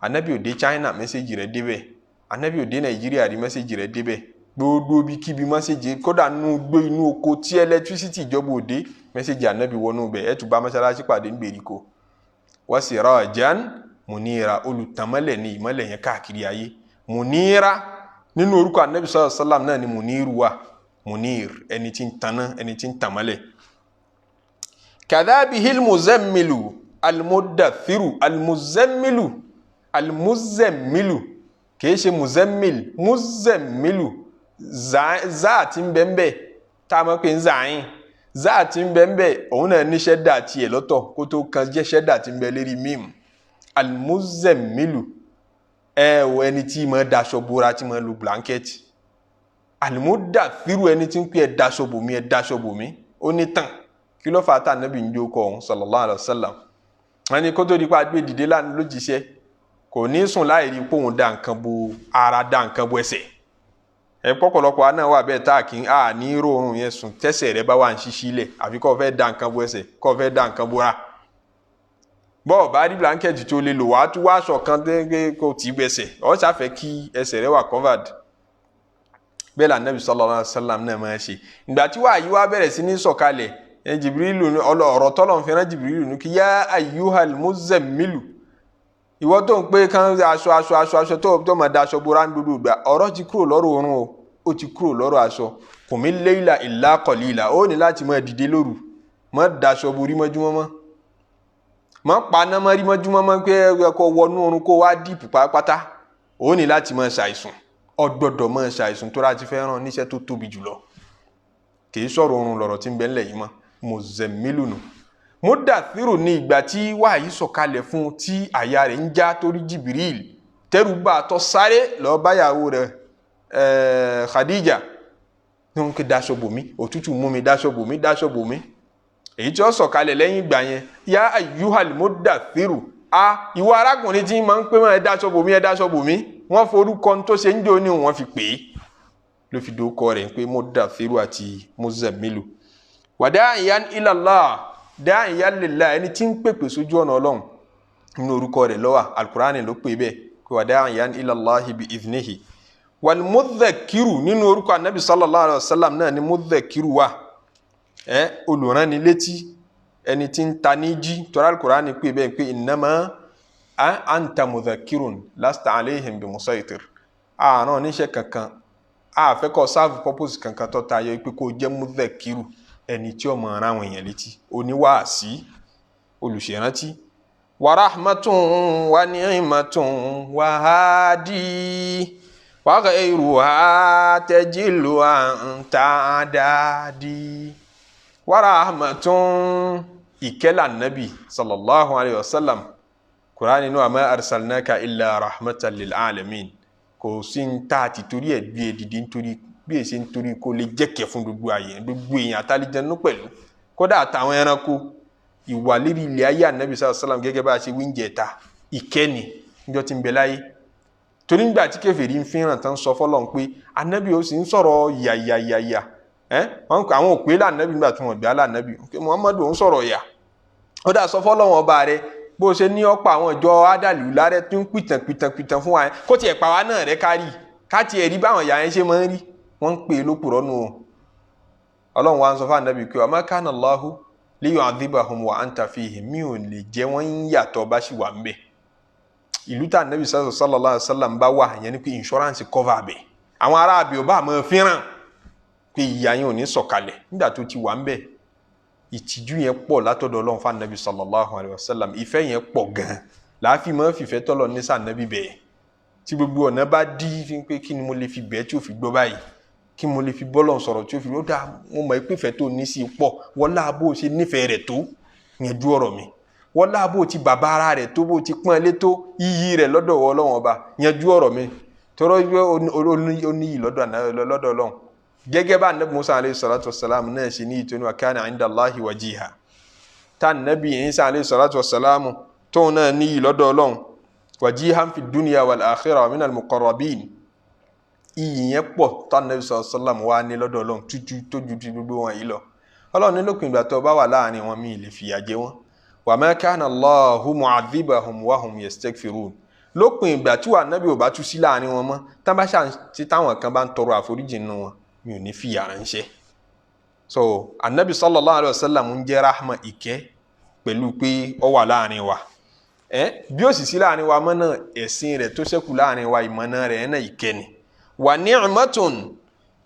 Anabi ò dé China, message rẹ̀ débẹ̀. Anabi ò dé Nàìjíríà rí, message rẹ̀ débẹ̀. Gbogbo bí kíbi message, kódà nínú gbé inú oko tí electricity ìjọba ò dé, message anabi wọnú bẹ̀, ẹ̀ tún bá mọ́ṣáláṣí pàdé ní gbèríko. Wa sirajan munira, olùtànmọ́lẹ̀ ní ìmọ́lẹ̀ yẹn káàkiri ayé. Munira, nínú orúkọ anabi sallallahu alayhi wa sallam náà ni muniru wà. Munir, ẹni tí ń taná, ẹni tí ń tànmọ́lẹ̀. Kadhabihil muzammilu almudathiru. Almuzammilu, almuzammilu kìí ṣe muzammil, muzammilu záà tí ń bẹ́ẹ̀ tá a mọ̀ pé ń zàáyìn, záà tí ń bẹ́ẹ̀ òun náà ní ṣẹ́dá tiẹ̀ lọ́tọ̀ kó tó kan jẹ́ ṣẹ́dá tí ń bẹ lérí mímu. Almuzammilu, ẹ wọ ẹni tí mo daṣọ bora, tí mo lu blanket. Almudathiru, ẹni tí ń pè ẹ daṣọ bòmí, ẹ daṣọ bòmí, ó ní tàn. Kí ló fà á tà nábì ń jókòó ọ̀hún sallallahu alayhi wa sallam? Wọn ni kó tó di pa gbé dìde lánàá lójíṣẹ́, kò ní sùn láì rí pòun da nǹkan bo ara, da nǹkan bo ẹsẹ̀. Ẹ pọ̀pọ̀lọpọ̀ àná wà bẹ́ẹ̀ tá a kì í a ní rọrùn yẹn sùn tẹ́sẹ̀ rẹ bá wà ń ṣíṣí lẹ̀, àfi kó fẹ́ da nǹkan bo ẹsẹ̀, kó fẹ́ da nǹkan bora. Bọ́ọ̀ bá rí blanket tó lè lò, wàá tún wá aṣọ kan dé kó tì í gbẹsẹ̀, ọ̀ ṣàfẹ́ kí ẹsẹ̀ rẹ wà covered. Bẹ́ẹ̀ la Nabi sallallahu alaihi wasallam náà máa ṣe. Ìgbà tí wàá yí wá bẹ̀rẹ̀ sí ní sọ̀kalẹ̀, Jibrilu ní ọ̀rọ̀ tọ́lọ̀ ń fẹ́ràn Jibrilu ní kí yá ayyuhal muzammilu, ìwọ tó ń pé kán aṣọ aṣọ aṣọ aṣọ tó máa da aṣọ bora ń gbogbo ìgbà, ọ̀rọ̀ ti kúrò lọ́rọ̀ oorun o, ó ti kúrò lọ́rọ̀ aṣọ. Qumil layla illa qalila, ó ní láti máa dìde lóru, má daṣọ borí mọ́júmọ́ mọ́, má paná mọ́ rí mọ́júmọ́ mọ́ pé ẹ kó wọnú oorun kó wá dìpù pátápátá. Ó ní láti máa ṣàìsùn, ó gbọ́dọ̀ máa ṣàìsùn tó láti fẹ́ ràn níṣẹ́ tó tóbi jùlọ. Kì í sọ̀rọ̀ oorun lọ̀rọ̀ tí ń bẹ ńlẹ̀ yìí mọ́. Muzammilu nù. Mudathiru ní ìgbà tí wàhíì sọ̀kalẹ̀ fún tí àyà rẹ̀ ń já torí Jibril, tẹ́rù bá a tọ́ sáré lọ́ọ́ báyàwó rẹ̀ Khadija ní wọn kí daṣọ bò mí, òtútù mú mi, daṣọ bò mí, daṣọ bò mí. Èyí tí ó sọ̀kalẹ̀ lẹ́yìn ìgbà yẹn, yá ayyuhal mudathiru, a ìwọ arákùnrin tí máa ń pè mọ́, ẹ daṣọ bò mí, ẹ daṣọ bò mí. Wọ́n forúkọ tó ṣe ń jò ní wọ́n fi pè é, ló fi dókọ rẹ̀ pé mudathiru àti muzammilu. Wa da'iyan ila Allah, da'iyan lillah, ẹni tí ń pèpè sójú ọ̀nà Ọlọ́run, nínú orúkọ rẹ̀ ló wà, alukurani ló pè bẹ́ẹ̀. Kò wà da'iyan ila Allahi bi idhnihi. Wal mudhakiru, nínú orúkọ anabi sallallahu alayhi wa sallam náà ni mudhakiru wà, olùránnilétí, ẹni tí ń ta ní jí. Tọ́lá Al-Qur'ani pé bẹ́ẹ̀ pé innama anta mudhakirun lasta alayhim bi musaytir. Àrùn oníṣẹ́ kankan àfẹ́ kọ́ sáàfù purpose kankan tó tayọ pé kó jẹ́ mudhakiru, ẹni tí ó mọ̀ ara àwọn èèyàn létí, oníwàásí, olùṣèrántí. Wa rahmatun wa ni'matun wa hadi wa ghayruha tajilu an ta'dadi. Wa rahmatun, ìkẹ́lá nabi sallallahu alayhi wa sallam. Kùránì náà ma arsalnaka illa rahmatan lil alamin. Kò sí ń ta àti torí ẹ̀ gbé e dìde nítorí bí èsì nítorí kó lè jẹ́kẹ̀ fún gbogbo àyè, gbogbo èèyàn àtàlíjẹnú pẹ̀lú, kódà àtàwọn ẹranko. Ìwà lérí ilẹ̀ ayé ànábì sallallahu alayhi wa sallam gẹ́gẹ́ bá a ṣe wíńjẹ ta ìkẹ́ni níjọ́ tí ń bẹ láyé. Torí nígbà tí kèfèrí ń fihàn tán sọ fọlọ́n pé ànábì ó sì ń sọ̀rọ̀ yàyàyàyà, àwọn òpè lànàbì nígbà tí wọ́n gbà lànàbì Muhammadu ó ń sọ̀rọ̀ yà. Ó dà sọ fọlọ́n ọba rẹ bó ṣe ní ọ̀pọ̀ àwọn ìjọ ádàlú lárẹ́ tó ń pìtàn pìtàn pìtàn fún wa yẹn, kó tiẹ̀ pa wá náà rẹ kárì ká tiẹ̀ rí báwọn ìyá yẹn ṣe máa ń rí. Wọ́n ń pè é lópùrọ́ nù o. Ọlọ́run wa ń sọ fún ànábì pé wa ma kana Allahu liyu'adhibahum wa anta fihim, mi ò lè jẹ́ wọ́n ń yàtọ̀ bá sì wà ń bẹ̀. Ìlú tá ànábì sallallahu alaihi wasallam bá wà yẹn ni pé insurance cover bẹ̀. Àwọn ará àbí ọba àmọ́ fíràn pé ìyá yẹn ò ní sọ̀kalẹ̀ nígbà tó ti wà ń bẹ̀. Ìtìjú yẹn pọ̀ látọ̀dọ̀ Ọlọ́run fún anabi sallallahu alayhi wa sallam. Ìfẹ́ yẹn pọ̀ gan-an láàfin mọ́ fìfẹ́ tọ́lọ̀ ní sànàbí bẹ́ẹ̀. Tí gbogbo ọ̀nà bá dí fi pé kí ni mo lè fi bẹ́ẹ̀ tí ò fi gbọ́ báyìí, kí mo lè fi bọ́lọ̀ sọ̀rọ̀ tí ò fi ó dá, mo mọ̀ pé ìfẹ́ tó ní sí i pọ̀, wọlá bó ṣe nífẹ̀ẹ́ rẹ̀ tó yẹn ju ọ̀rọ̀ mi, wọlá bó ti bàbá ara rẹ̀ tó, bó ti pọ́n lé tó, iyì rẹ̀ lọ́dọ̀ Ọlọ́run ọba yẹn ju ọ̀rọ̀ mi, tọ́rọ ó níyì lọ́dọ̀ Ọlọ́run. Gẹ́gẹ́ bá anabi Musa aleyhi salatu wasalam náà ṣe ní ìtọ́ni wa kana inda Allahi wajiha, tá anabi Isa aleyhi salatu wasalam tóun náà níyì lọ́dọ̀ Ọlọ́run, wajihan fi dunya wal akhirah wa minal muqarrabin. Iyì yẹn pọ̀ tá anabi sallallahu alayhi wa sallam wà ní lọ́dọ̀ Ọlọ́run tútù tó ju ti gbogbo wọn yìí lọ. Ọlọ́run ní lópin ìgbà tó bá wà láàrin wọn, mi lè fìyà jẹ wọn. Wa ma kana Allahu mu'adhibahum wa hum yastaghfirun. Lópin ìgbà tí wà anabi ò bá tú sí láàrin wọn mọ́, tá bá ṣe táwọn kan bá ń tọrọ àforíjì nínú wọn, mi ò ní fìyà ránṣẹ́. So anabi sallallahu alayhi wa sallam ń jẹ́ rahma, ìkẹ́, pẹ̀lú pé ó wà láàrin wa. Bí ó sì sí láàrin wa mọ́ náà, ẹ̀sìn rẹ̀ tó ṣẹ́kù láàrin wa, ìmọ̀nà rẹ̀ náà ìkẹ́ ni. Wà ni'matun,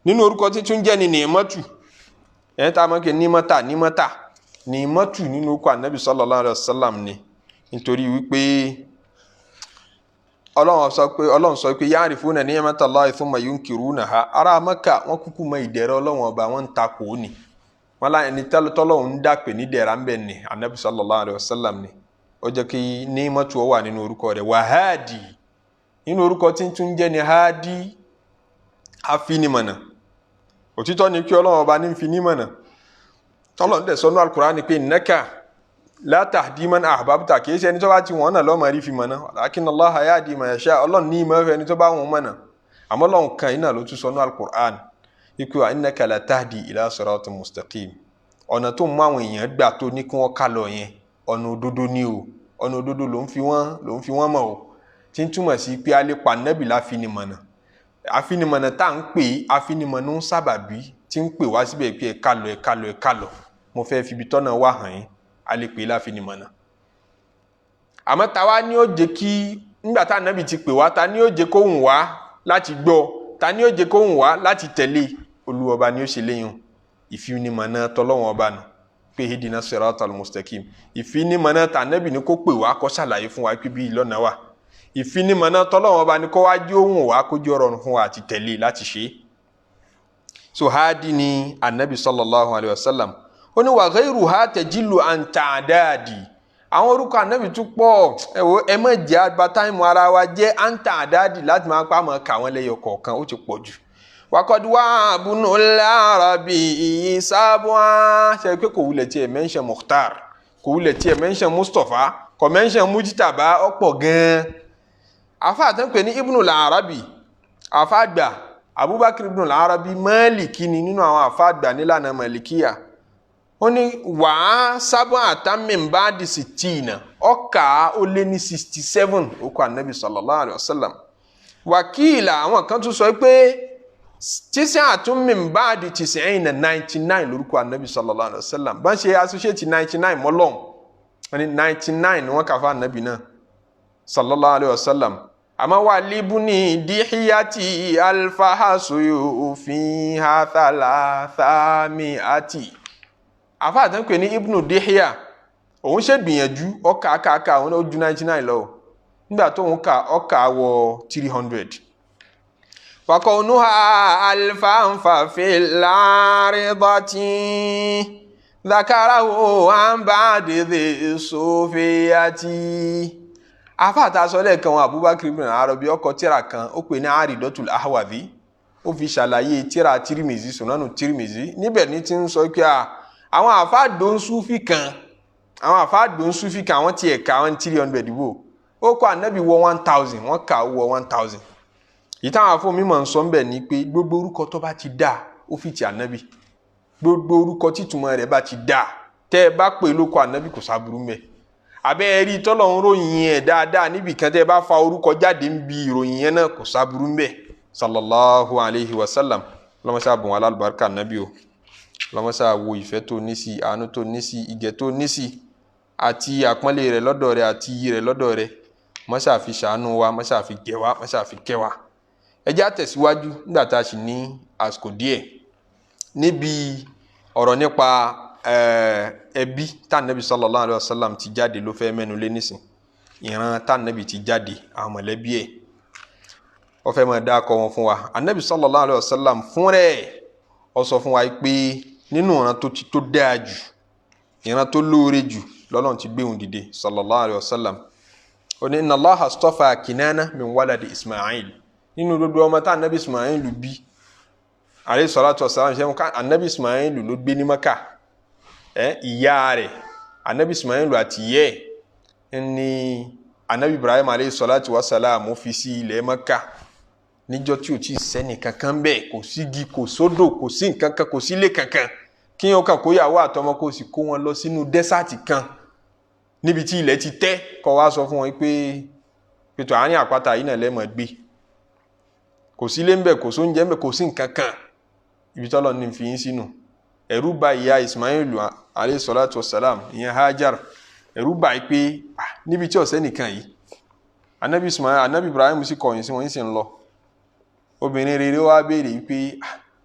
nínú orúkọ títún jẹ́ ni ni'matu, tá a mọ̀ kí nímọ̀tà nímọ̀tà ni'matu nínú orúkọ anabi sallallahu alayhi wa sallam ni, nítorí wípé Ọlọ́run sọ pé ya'rifuna ni'matallahi thumma yunkirunaha. Ará Mẹ́kà wọ́n kúkú mọ ìdẹ̀rẹ̀ Ọlọ́run ọba, wọ́n ń takò ó ni. Wọ́n lá ẹni tọ́lọ́run ń dàpè ní dẹ̀ra ń bẹ̀ ni anabi sallallahu alayhi wa sallam ni. Ó jẹ́ kí nímọ̀tò wà nínú orúkọ rẹ̀. Wà háàdì, nínú orúkọ tí ń tún jẹ́ ni háàdì, afinimọ̀nà. Òtítọ́ ni kí Ọlọ́run ọba ní fi nímọ̀nà. Tọ́lọ́run dẹ̀ sọ́nú Al-Qur'ani pé innaka la tahdi man ahbabta, kì í ṣe ẹni tó bá ti wọ́n náà lọ́mọ rí fi mọ̀nà, walakin Allaha yahdi man yasha. Ọlọ́run ní ìmọ̀ ẹ̀fẹ́ ẹni tó bá wọn mọ̀nà. Àmọ́ Ọlọ́run kan iná ló tún sọ́nú Al-Qur'an ikú wa innaka la tahdi ila siratin mustaqim. Ọ̀nà tó mú àwọn èèyàn gbà tó ní kí wọ́n ká lọ yẹn, ọ̀nà òdodo ni o, ọ̀nà òdodo ló ń fi wọ́n mọ̀ o. Tí ń túmọ̀ sí pé alẹ́ pa nẹ́bì láfinimọ̀nà. Àfinimọ̀nà tá à ń pè àfinimọ̀nà ń sábàbí tí ń pè wá síbẹ̀ pé ẹ ká lọ, ẹ ká lọ, ẹ ká lọ, mo fẹ́ fi ibi tọ́nà wá hàn yín, a lè pè é láfinimọ̀nà. Àmọ́ táwa ni ó jẹ́ kí nígbà tá ànábì ti pè wá, ta ni ó jẹ́ kó hùn wá láti gbọ́, ta ni ó jẹ́ kó hùn wá láti tẹ̀lé? Olúwa ọba ni ó ṣe léyìn ìfinimọ̀nà tọ́lọ́wọ́n ọba nù pé ihdina siratal mustaqim. Ìfinimọ̀nà tànábì ni kó pè wá, kó ṣàlàyé fún wa pé bí ìlọ́nà wà. Ìfinimọ̀nà tọ́lọ́wọ́n ọba ni kó wá jí ohùn wá, kó jẹ́ ọ̀rọ̀ fún wa àti tẹ̀lé láti ṣe. So hadi ni anabi sallallahu alayhi wa sallam. Ó ní wa ghayruha tajillu an ta'dadi. Àwọn orúkọ anabi tún pọ̀, ẹ wo ẹ má jẹ́ àgbà táìmù ara wa jẹ́ an ta'dadi láti máa pa àmọ́ kà wọ́n lẹ́yọ kọ̀ọ̀kan, ó ti pọ̀ jù. Wakọ̀dù wà bunul arabi sábúà, ṣe pé kò wulẹ̀ tiẹ̀ mention Mukhtar, kò wulẹ̀ tiẹ̀ mention Mustapha, kò mention Mujtaba, ọ̀pọ̀ gan-an. Afa àtẹ́pẹ́ ní Ibnul Arabi, afa àgbà Abubakar Ibnul Arabi Maliki ni nínú àwọn afa àgbà nílànà Malikiya. Ó ní wàá sábà àtàmìnbáàdì sìtìnà ọkà ó lé ní 67 ó kọ anabi sallallahu alayhi wa sallam. Wàkìlà àwọn kan tún sọ pé tísẹ́ àtúnmìnbáàdì tìsẹ́yìn 99 lórúkọ anabi sallallahu alayhi wa sallam. Bá ń ṣe associate 99 mọ́lọ́n, wọ́n ní 99 ni wọ́n kà fún anabi náà sallallahu alayhi wa sallam. Àmọ́ wà líbùní dìhíyàtì alfahasu fi ha thalathami àti àfa àtànkè ní ibnu dìhíyà, òun ṣe gbìyànjú ọkà kàkà òun ó ju 99 lọ. Nígbà tó ń kà ọkà wọ 300. Fakọ̀nùhà alfanfa fil-aridati zakarahu an ba'di dhi sufiyati. Afa àtàsọ lẹ́ẹ̀kan wọn, Abubakar ibn Arabi, ọkọ tíra kan ó pè ní Aridatul Ahwazi, ó fi ṣàlàyé tíra Tirimizi, Sunanu Tirimizi. Níbẹ̀ ní ti ń sọ pé àwọn àfa dòńsúfì kan, àwọn àfa dòńsúfì kan, àwọn tiẹ̀ ká àwọn 300 wò ó kọ ànábì wọ 1000, wọ́n kà ó wọ 1000. Yìí táwọn afọ mímọ̀ ń sọ ń bẹ̀ ni pé gbogbo orúkọ tó bá ti dá ó fi ti ànábì, gbogbo orúkọ títúmọ̀ rẹ̀ bá ti dá, tẹ́ ẹ bá pè lóko ànábì, kò sábúrú mẹ́. Abẹ́ ẹ rí tọ́lọ̀ ń ròyìn ẹ̀ dáadáa níbì kan, tẹ́ ẹ bá fa orúkọ jáde ń bi ìròyìn yẹn náà, kò sábúrú mẹ́. Sallallahu alayhi wa sallam. Lọ́mọṣá bùn alálùbáríkà ànábì o, lọ́mọṣá wo ìfẹ́ tó ní sí, àánú tó ní sí, ìgẹ̀ tó ní sí, àti àpọ́nlé rẹ̀ lọ́dọ̀ rẹ̀, àti iyì rẹ̀ lọ́dọ̀ rẹ̀, mọ́ṣá fi ṣàánú wa, mọ́ṣá fi gẹ̀ wa, mọ́ṣá fi kẹ́ wa. Ẹ jẹ́ á tẹ̀síwájú nígbà tá a sì ní àsìkò díẹ̀ níbi ọ̀rọ̀ nípa ẹbí tá nàbì sallallahu alayhi wa sallam ti jáde ló fẹ́ mẹ́nu lé nísìn. Ìran tá nàbì ti jáde, àwọn mọ̀lẹ́bí ẹ̀, ó fẹ́ máa dákọ̀ wọn fún wa. Anabi sallallahu alayhi wa sallam fún rẹ̀, ó sọ fún wa pé nínú ìran tó ti tó dáa jù, ìran tó lóore jù lọ́lọ́run ti gbé òun dìde sallallahu alayhi wa sallam. Ó ní inna Allaha astafa Kinana min waladi Ismail. Nínú gbogbo ọmọ tá anabi Ismail bí alayhi salatu wassalam, ṣe ká anabi Ismail ló gbé ní Maka. Ìyá rẹ̀, anabi Ismail àti ìyẹ́ ẹ̀ ní anabi Ibrahim alayhi salatu wassalam fi sí ilẹ̀ Maka níjọ́ tí o ti sẹ́ni kankan bẹ́ẹ̀. Kò sígi, kò sódò, kò sí nǹkan kan, kò sílé kankan. Kí wọn kàn kó yàwó àtọmọ, kó sì kó wọn lọ sínú desert kan níbi tí ilẹ̀ ti tẹ́, kó wá sọ fún wọn pé pẹ̀tọ́ àárín àpáta yìí náà lẹ́mọ̀ gbé, kò sílé ńbẹ̀, kò sóúnjẹ ńbẹ̀, kò sí nǹkan kan, ibi tọ́lọ̀ ní fi yín sínú. Ẹ̀rù bà ìyá Ismail alayhi salatu wassalam, ìyẹn Hajar. Ẹ̀rù bà yìí pé níbi tí ọ̀sẹ́ nìkan yìí, anabi Ismail, anabi Ibrahim sì kọ̀yìn sí wọn, sì ń lọ. Obìnrin rere wá béèrè pé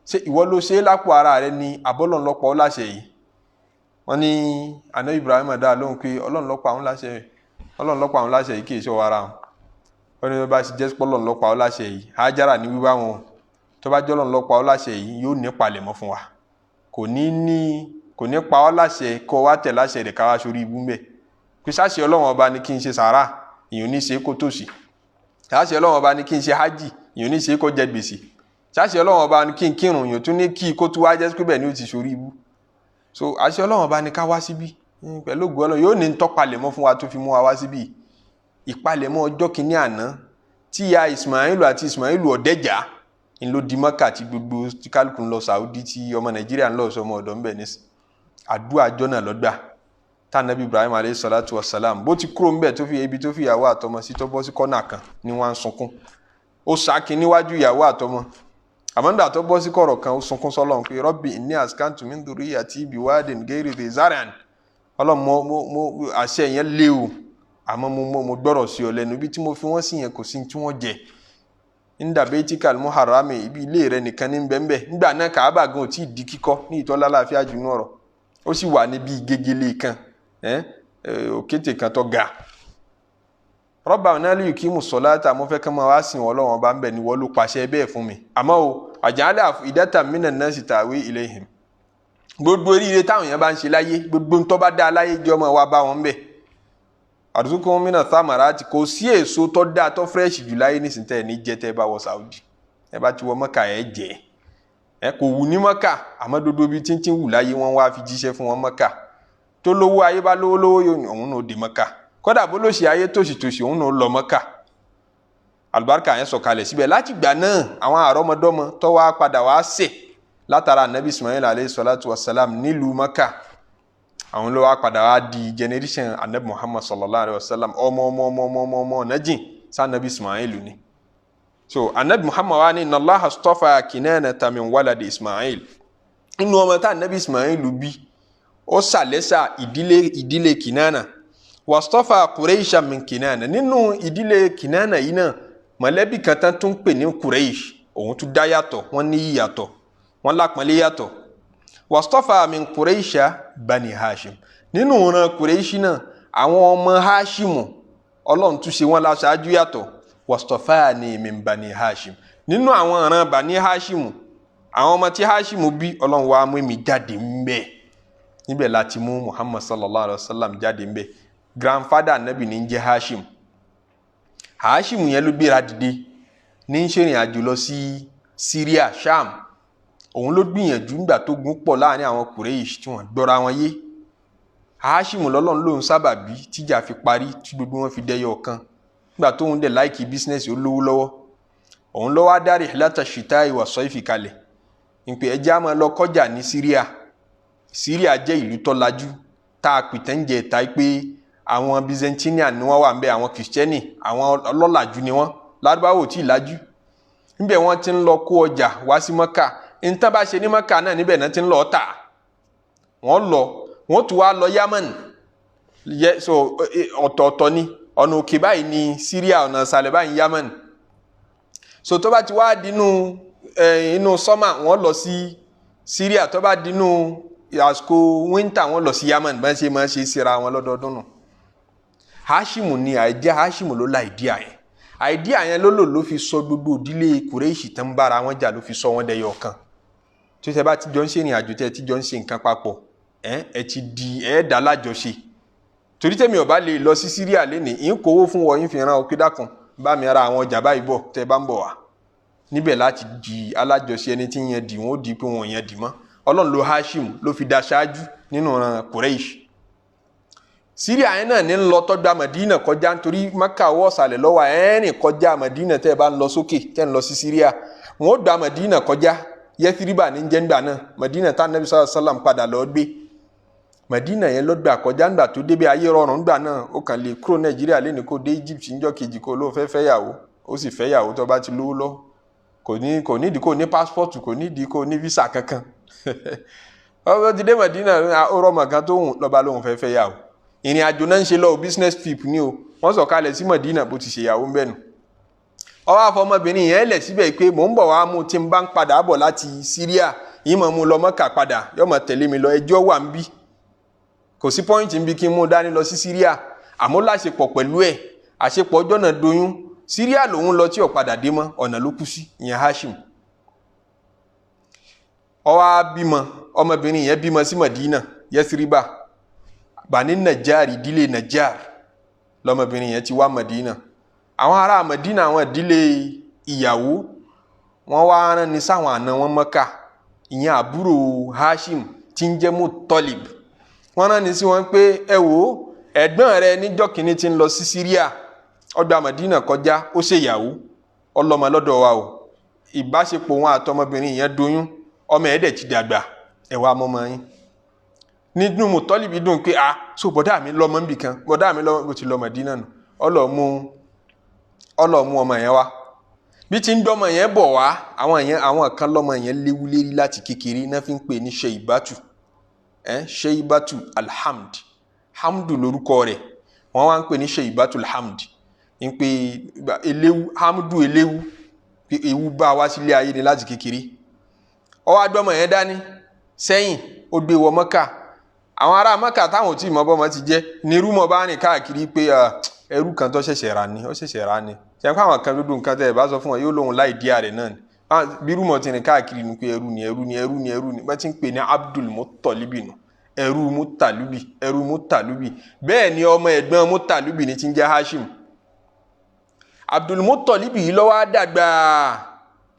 ṣé ìwọ ló ṣe é lápò ara rẹ ni àbọ́lọ̀ ńlọpọ̀ ọ́ láṣẹ yìí? Wọ́n ní anabi Ibrahim dá lóhùn pé Ọlọ́run ló pa òun láṣẹ, Ọlọ́run ló pa òun láṣẹ yìí, kì í ṣe ọwọ́ ara wọn. Wọ́n ní bá ṣe jẹ́ pọ́lọ́run ló pa ọ́ láṣẹ yìí, Hajara ní wíwá wọn, tó bá jọ́lọ́run ló pa ọ́ láṣẹ yìí, yóò ní palẹ̀mọ́ fún wa, kò ní ní kò ní pa ọ́ láṣẹ kó wá tẹ̀ láṣẹ rẹ̀ ká wá sórí ibú mbẹ́. Pé sáṣẹ Ọlọ́run ọba ní kí n ṣe sàárà, ìyẹn ò ní ṣe kó tòṣì. Sáṣẹ Ọlọ́run ọba ní kí n ṣe hajj, ìyẹn ò ní ṣe kó jẹ gbèsè. Sáṣẹ Ọlọ́run ọba ní kí n kírun, ìyẹn tún ní kí kó tún wá jẹ́ pé bẹ́ẹ̀ ni ó ti sórí ibú. So àṣẹ Ọlọ́run ọba ní ká wá síbí pẹ̀lú ògo Ọlọ́run, yóò ní tọ́palẹ̀mọ́ fún wa tó fi mú wa wá síbí. Ìpalẹ̀mọ́ ọjọ́ kìíní àná tí ìyá Ismail àti Ismail ọ̀dẹ́jà ń ló di Mọ́kà tí gbogbo tí kálukú ń lọ Saudi, tí ọmọ Nàìjíríà ń lọ sọmọ ọ̀dọ́ ń bẹ̀ nísìn. Àdúrà àjọ náà lọ́gbà tá nàbí Ibrahim alayhi salatu wa salam bó ti kúrò ńbẹ̀, tó fi ibi tó fi ìyàwó àtọmọ sí, tó bọ́ sí kọ́nà kan ní wọ́n á sunkún. Ó sákin níwájú ìyàwó àtọmọ, àmọ́ nígbà tó bọ́ sí kọ̀rọ̀ kan, ó sunkún sọ́lọ́run pé Rabbi inni askantu min dhurriyyati biwadin ghayri dhi zar'in. Ọlọ́run, mo àṣẹ yẹn lé o, àmọ́ mo gbọ́rọ̀ sí ọ lẹ́nu. Ibi tí mo fi wọ́n sí yẹn, kò sí tí wọ́n jẹ. Inda baytikal muharrami, ibi ilé rẹ nìkan ní bẹ́ẹ̀nbẹ́ẹ̀. Nígbà náà, Kàábà gan ò tí ì di kíkọ́ ní ìtọ́lá láàfíà jù nú ọ̀rọ̀. Ó sì wà níbi gegele kan, òkété kan tó ga. Rabbana liyuqimu ssalata, mo fẹ́ kí wọ́n wá sìn wọ́n lọ́wọ́n bá ń bẹ̀ ní wọ́n ló pàṣẹ bẹ́ẹ̀ fún mi. Àmọ́ o waj'al af'idatan minan nasi tahwi ilayhim. Gbogbo oríire táwọn èèyàn bá ń ṣe láyé, gbogbo ntọ́ bá dá láyé, jẹ́ ọmọ wa bá wọn bẹ̀. Arzuqhum mina thamarati, kò sí èso tó dáa tó fresh jù láyé nísìnyí tẹ́ ẹ̀ ní jẹ́ tẹ́ ẹ bá wọ Saudi. Ẹ bá ti wọ Mọ́kà, ẹ jẹ́ ẹ kò wù ní Mọ́kà, àmọ́ dodo bíi títí wù láyé, wọ́n wá fi jíṣẹ́ fún wọn Mọ́kà. Tó lówó ayé bá lówó lówó, yóò ní òun náà dé Mọ́kà. Kódà bó ló ṣe ayé tòṣìtòṣì, òun náà lọ Mọ́kà. Àlùbáríkà yẹn sọ̀kalẹ̀ síbẹ̀ láti gbà náà. Àwọn àrọ́mọdọ́mọ tó wá padà wá sè látara anabi Ismail alayhi salatu wa salam nílùú Mọ́kà. Àwọn ló wá padà wá di generation anabi Muhammad sallallahu alayhi wa sallam. Ọmọ ọmọ ọmọ ọmọ ọmọ ọmọ ọ̀nàjìn sanabi Ismail ni. So anabi Muhammad wa ni inna Allaha astafa Kinanata min waladi Ismail. Inú ọmọ tá anabi Ismail bí, ó sàlẹ́sà ìdílé Kinana. Wastafa Quraisha min Kinana. Nínú ìdílé Kinana yìí náà, mọ̀lẹ́bí kan tán tún pè ní Quraish, òun tún dá yàtọ̀, wọ́n ní yàtọ̀, wọ́n lápọ́nlé yàtọ̀. Wastafa min Quraisha bani Hashim. Nínú ìran Quraishi náà, àwọn ọmọ Hashimu, Ọlọ́run tún ṣe wọ́n láṣáájú yàtọ̀. Wastafani min bani Hashim. Nínú àwọn ìran bani Hashimu, àwọn ọmọ tí Hashimu bí, Ọlọ́run wá mú mi jáde ńbẹ̀. Níbẹ̀ láti mú Muhammad sallallahu alayhi wa sallam jáde ńbẹ̀. Grandfather anabi ní jẹ́ Hashim. Hashim yẹn ló gbéra dìde ní ń ṣèrìn àjò lọ sí Syria, Sham. Òun ló gbìyànjú nígbà tó gun pọ̀ láàrin àwọn Quraysh tí wọ́n gbọ́ra wọn yé. Hashim lọ́lọ́run lòun sábàbí tíjà fi parí, tí gbogbo wọn fi dẹyọ kan. Nígbà tóun dẹ̀ like business, ó lówó lọ́wọ́, òun ló wá dá rihlata shita'i wa sayfi kalẹ̀ ìpè ẹjẹ́ á máa lọ kọjá ní Syria. Syria jẹ́ ìlú tó lajú tá a pìtẹ́ ń jẹ ìta pé àwọn Byzantinian ni wọ́n wà ń bẹ, àwọn Kìrìsìtẹ́nì, àwọn ọlọ́làjú ni wọ́n, Lárúbáwò tí ì lajú níbẹ̀. Wọ́n ti ń lọ kó ọjà wá sí Mọ́kà. Nǹkan bá ṣe ní Mọ́kà náà, níbẹ̀ náà ti ń lọ tà. Wọ́n lọ, wọ́n tún wá lọ Yemen yẹ. So ọ̀tọ̀ọ̀tọ̀ ni ọ̀nà òkè báyìí ní Syria, ọ̀nà ìsàlẹ̀ báyìí Yemen. So tó bá ti wá dínú inú summer, wọ́n lọ sí Syria. Tó bá dínú àsìkò winter, wọ́n lọ sí Yemen. Bá ń ṣe máa ń ṣe síra wọn lọ́dọọdún nù. Hashimu ni idea, Hashimu ló la idea yẹn. Idea yẹn ló lò ló fi sọ gbogbo ìdílé Kùrẹ́ṣì tán ń bára wọn jà, ló fi sọ wọn dẹyọ kan. Tó tẹ bá ti jọ ń ṣe ìrìn àjò, tẹ ti jọ ń ṣe nǹkan papọ̀, ẹ ti di ẹ dá lájọṣe. Torí tèmi ò bá lè lọ sí Syria lénìí, ń kówó fún wọn, ń fi ràn ọ́ pé dákun, bá mi ra àwọn ọjà báyìí bọ̀ tẹ bá ń bọ̀ wá. Níbẹ̀ láti di alájọṣe. Ẹni tí ń yẹn dì wọ́n, ó di pé wọn ò yẹn dì mọ́. Ọlọ́run ló Hashim ló fi da ṣáájú nínú ìran Quraysh. Syria yẹn náà ní ń lọ tọ́gbà Madina kọjá, nítorí Maka wọ́ ọ̀sàlẹ̀ lọ́wọ́ ẹ̀ẹ́rìn kọjá Madina. Tẹ́ ẹ bá ń lọ sókè, tẹ́ ń lọ sí Syria, wọn ó gba Madina kọjá. Yẹthiriba ní jẹ́ngbà náà, Madina tá Nabi sallallahu alaihi wasallam padà lọ gbé. Madina yẹn ló gbà kọjá. Ńgbà tó débẹ̀, ayé rọrùn ńgbà náà. Ó kàn lè kúrò Nàìjíríà lẹ́nu, kó dé Egypt ńjọ́ kejì, kó ló fẹ́ fẹ́yàwó, ó sì fẹ́yàwó. Tó bá ti lówó lọ, kò nídìí kó ní passport, kò nídìí kó ní visa kankan. Ó ti dé Madina, ó rọmọ kan tó hùn lọ́ba lóun fẹ́ fẹ́yàwó. Ìrìn àjò náà ń ṣe lọ, business trip ni o. Wọ́n sọ̀kalẹ̀ sí Madina, bó ti ṣèyàwó ń bẹ̀ nù. Ó wá fọmọbìnrin yẹn lẹ̀ síbẹ̀ pé mò ń bọ̀ wá mú tí n bá ń padà bọ̀ láti Syria yìí, mọ̀ mú lọ Mọ́kà padà, yóò mọ̀ tẹ̀lé mi lọ. Ẹjọ́ wà ń bí, kò sí point ń bí kí n mú dání lọ sí Syria. Àmọ́ láṣepọ̀ pẹ̀lú ẹ̀, àṣepọ̀ ọjọ́ náà doyún. Syria lòun lọ tí ò padà dé mọ́, ọ̀nà ló kú sí, ìyẹn Hashim. Ó wá bímọ, ọmọbìnrin yẹn bímọ sí Madina, Yẹsiriba, Bani Najjar, ìdílé Najjar lọmọbìnrin yẹn ti wá Madina. Àwọn ará Madina, àwọn ìdílé ìyàwó, wọn wá rán ní sáwọn àna wọn Mọ́kà, ìyẹn àbúrò Hashim tí ń jẹ́ Muttalib. Wọ́n rán ní sí wọn pé ẹ wò ó, ẹ̀gbọ́n rẹ níjọ́ kìíní tí ń lọ sí Syria, ó gba Madina kọjá, ó ṣèyàwó, ọlọ́mọ lọ́dọ̀ wa o. Ìbáṣepọ̀ wọn àtọmọbìnrin yẹn doyún, ọmọ ẹ̀ dẹ̀ ti dàgbà, ẹ̀ wá mọ́mọ́ yín. Nínú Muttalib dùn pé ah, so bọ̀dá mi lọ́mọ níbì kan, bọ̀dá mi lọ́mọ. Bó ti lọ Madina nù, ọlọ́ọ̀mú ọmọ yẹn wá. Bí ti ń dọ́mọ yẹn bọ̀ wá, àwọn yẹn, àwọn kan lọ́mọ yẹn léwu lérí láti kékeré náà fi ń pè ní Sheibatu, Sheibatu alhamd, hamdu lórúkọ rẹ̀. Wọ́n wá ń pè ní Sheibatu alhamd, ń pè eléwu, hamdu eléwu, pé ewu bá wá sílé ayé ni láti kékeré. Ó wá dọ́mọ yẹn dání sẹ́yìn, ó gbé wọ Mọ́kà. Àwọn ará Mọ́kà táwọn ò tí ì mọ bọ́mọ ti jẹ́ ní rumour bá rìn káàkiri pé ẹrú kan tó ṣẹ̀ṣẹ̀ rà ní, ó ṣẹ̀ṣẹ̀ rà ní. Ṣe pé àwọn kan dúdú nǹkan tẹ́ ẹ bá sọ fún wọn, yóò lóhun láì díà rẹ̀ náà ni. Bí rumour ti rìn káàkiri ni pé ẹrú ni, ẹrú ni, ẹrú ni, ẹrú ni. Bá ti ń pè ní Abdul Muttalibi nù, ẹrú Muttalibi, ẹrú Muttalibi. Bẹ́ẹ̀ ni ọmọ ẹ̀gbọ́n Muttalibi ni ti ń jẹ́ Hashim. Abdul Muttalibi yìí ló wá dàgbà,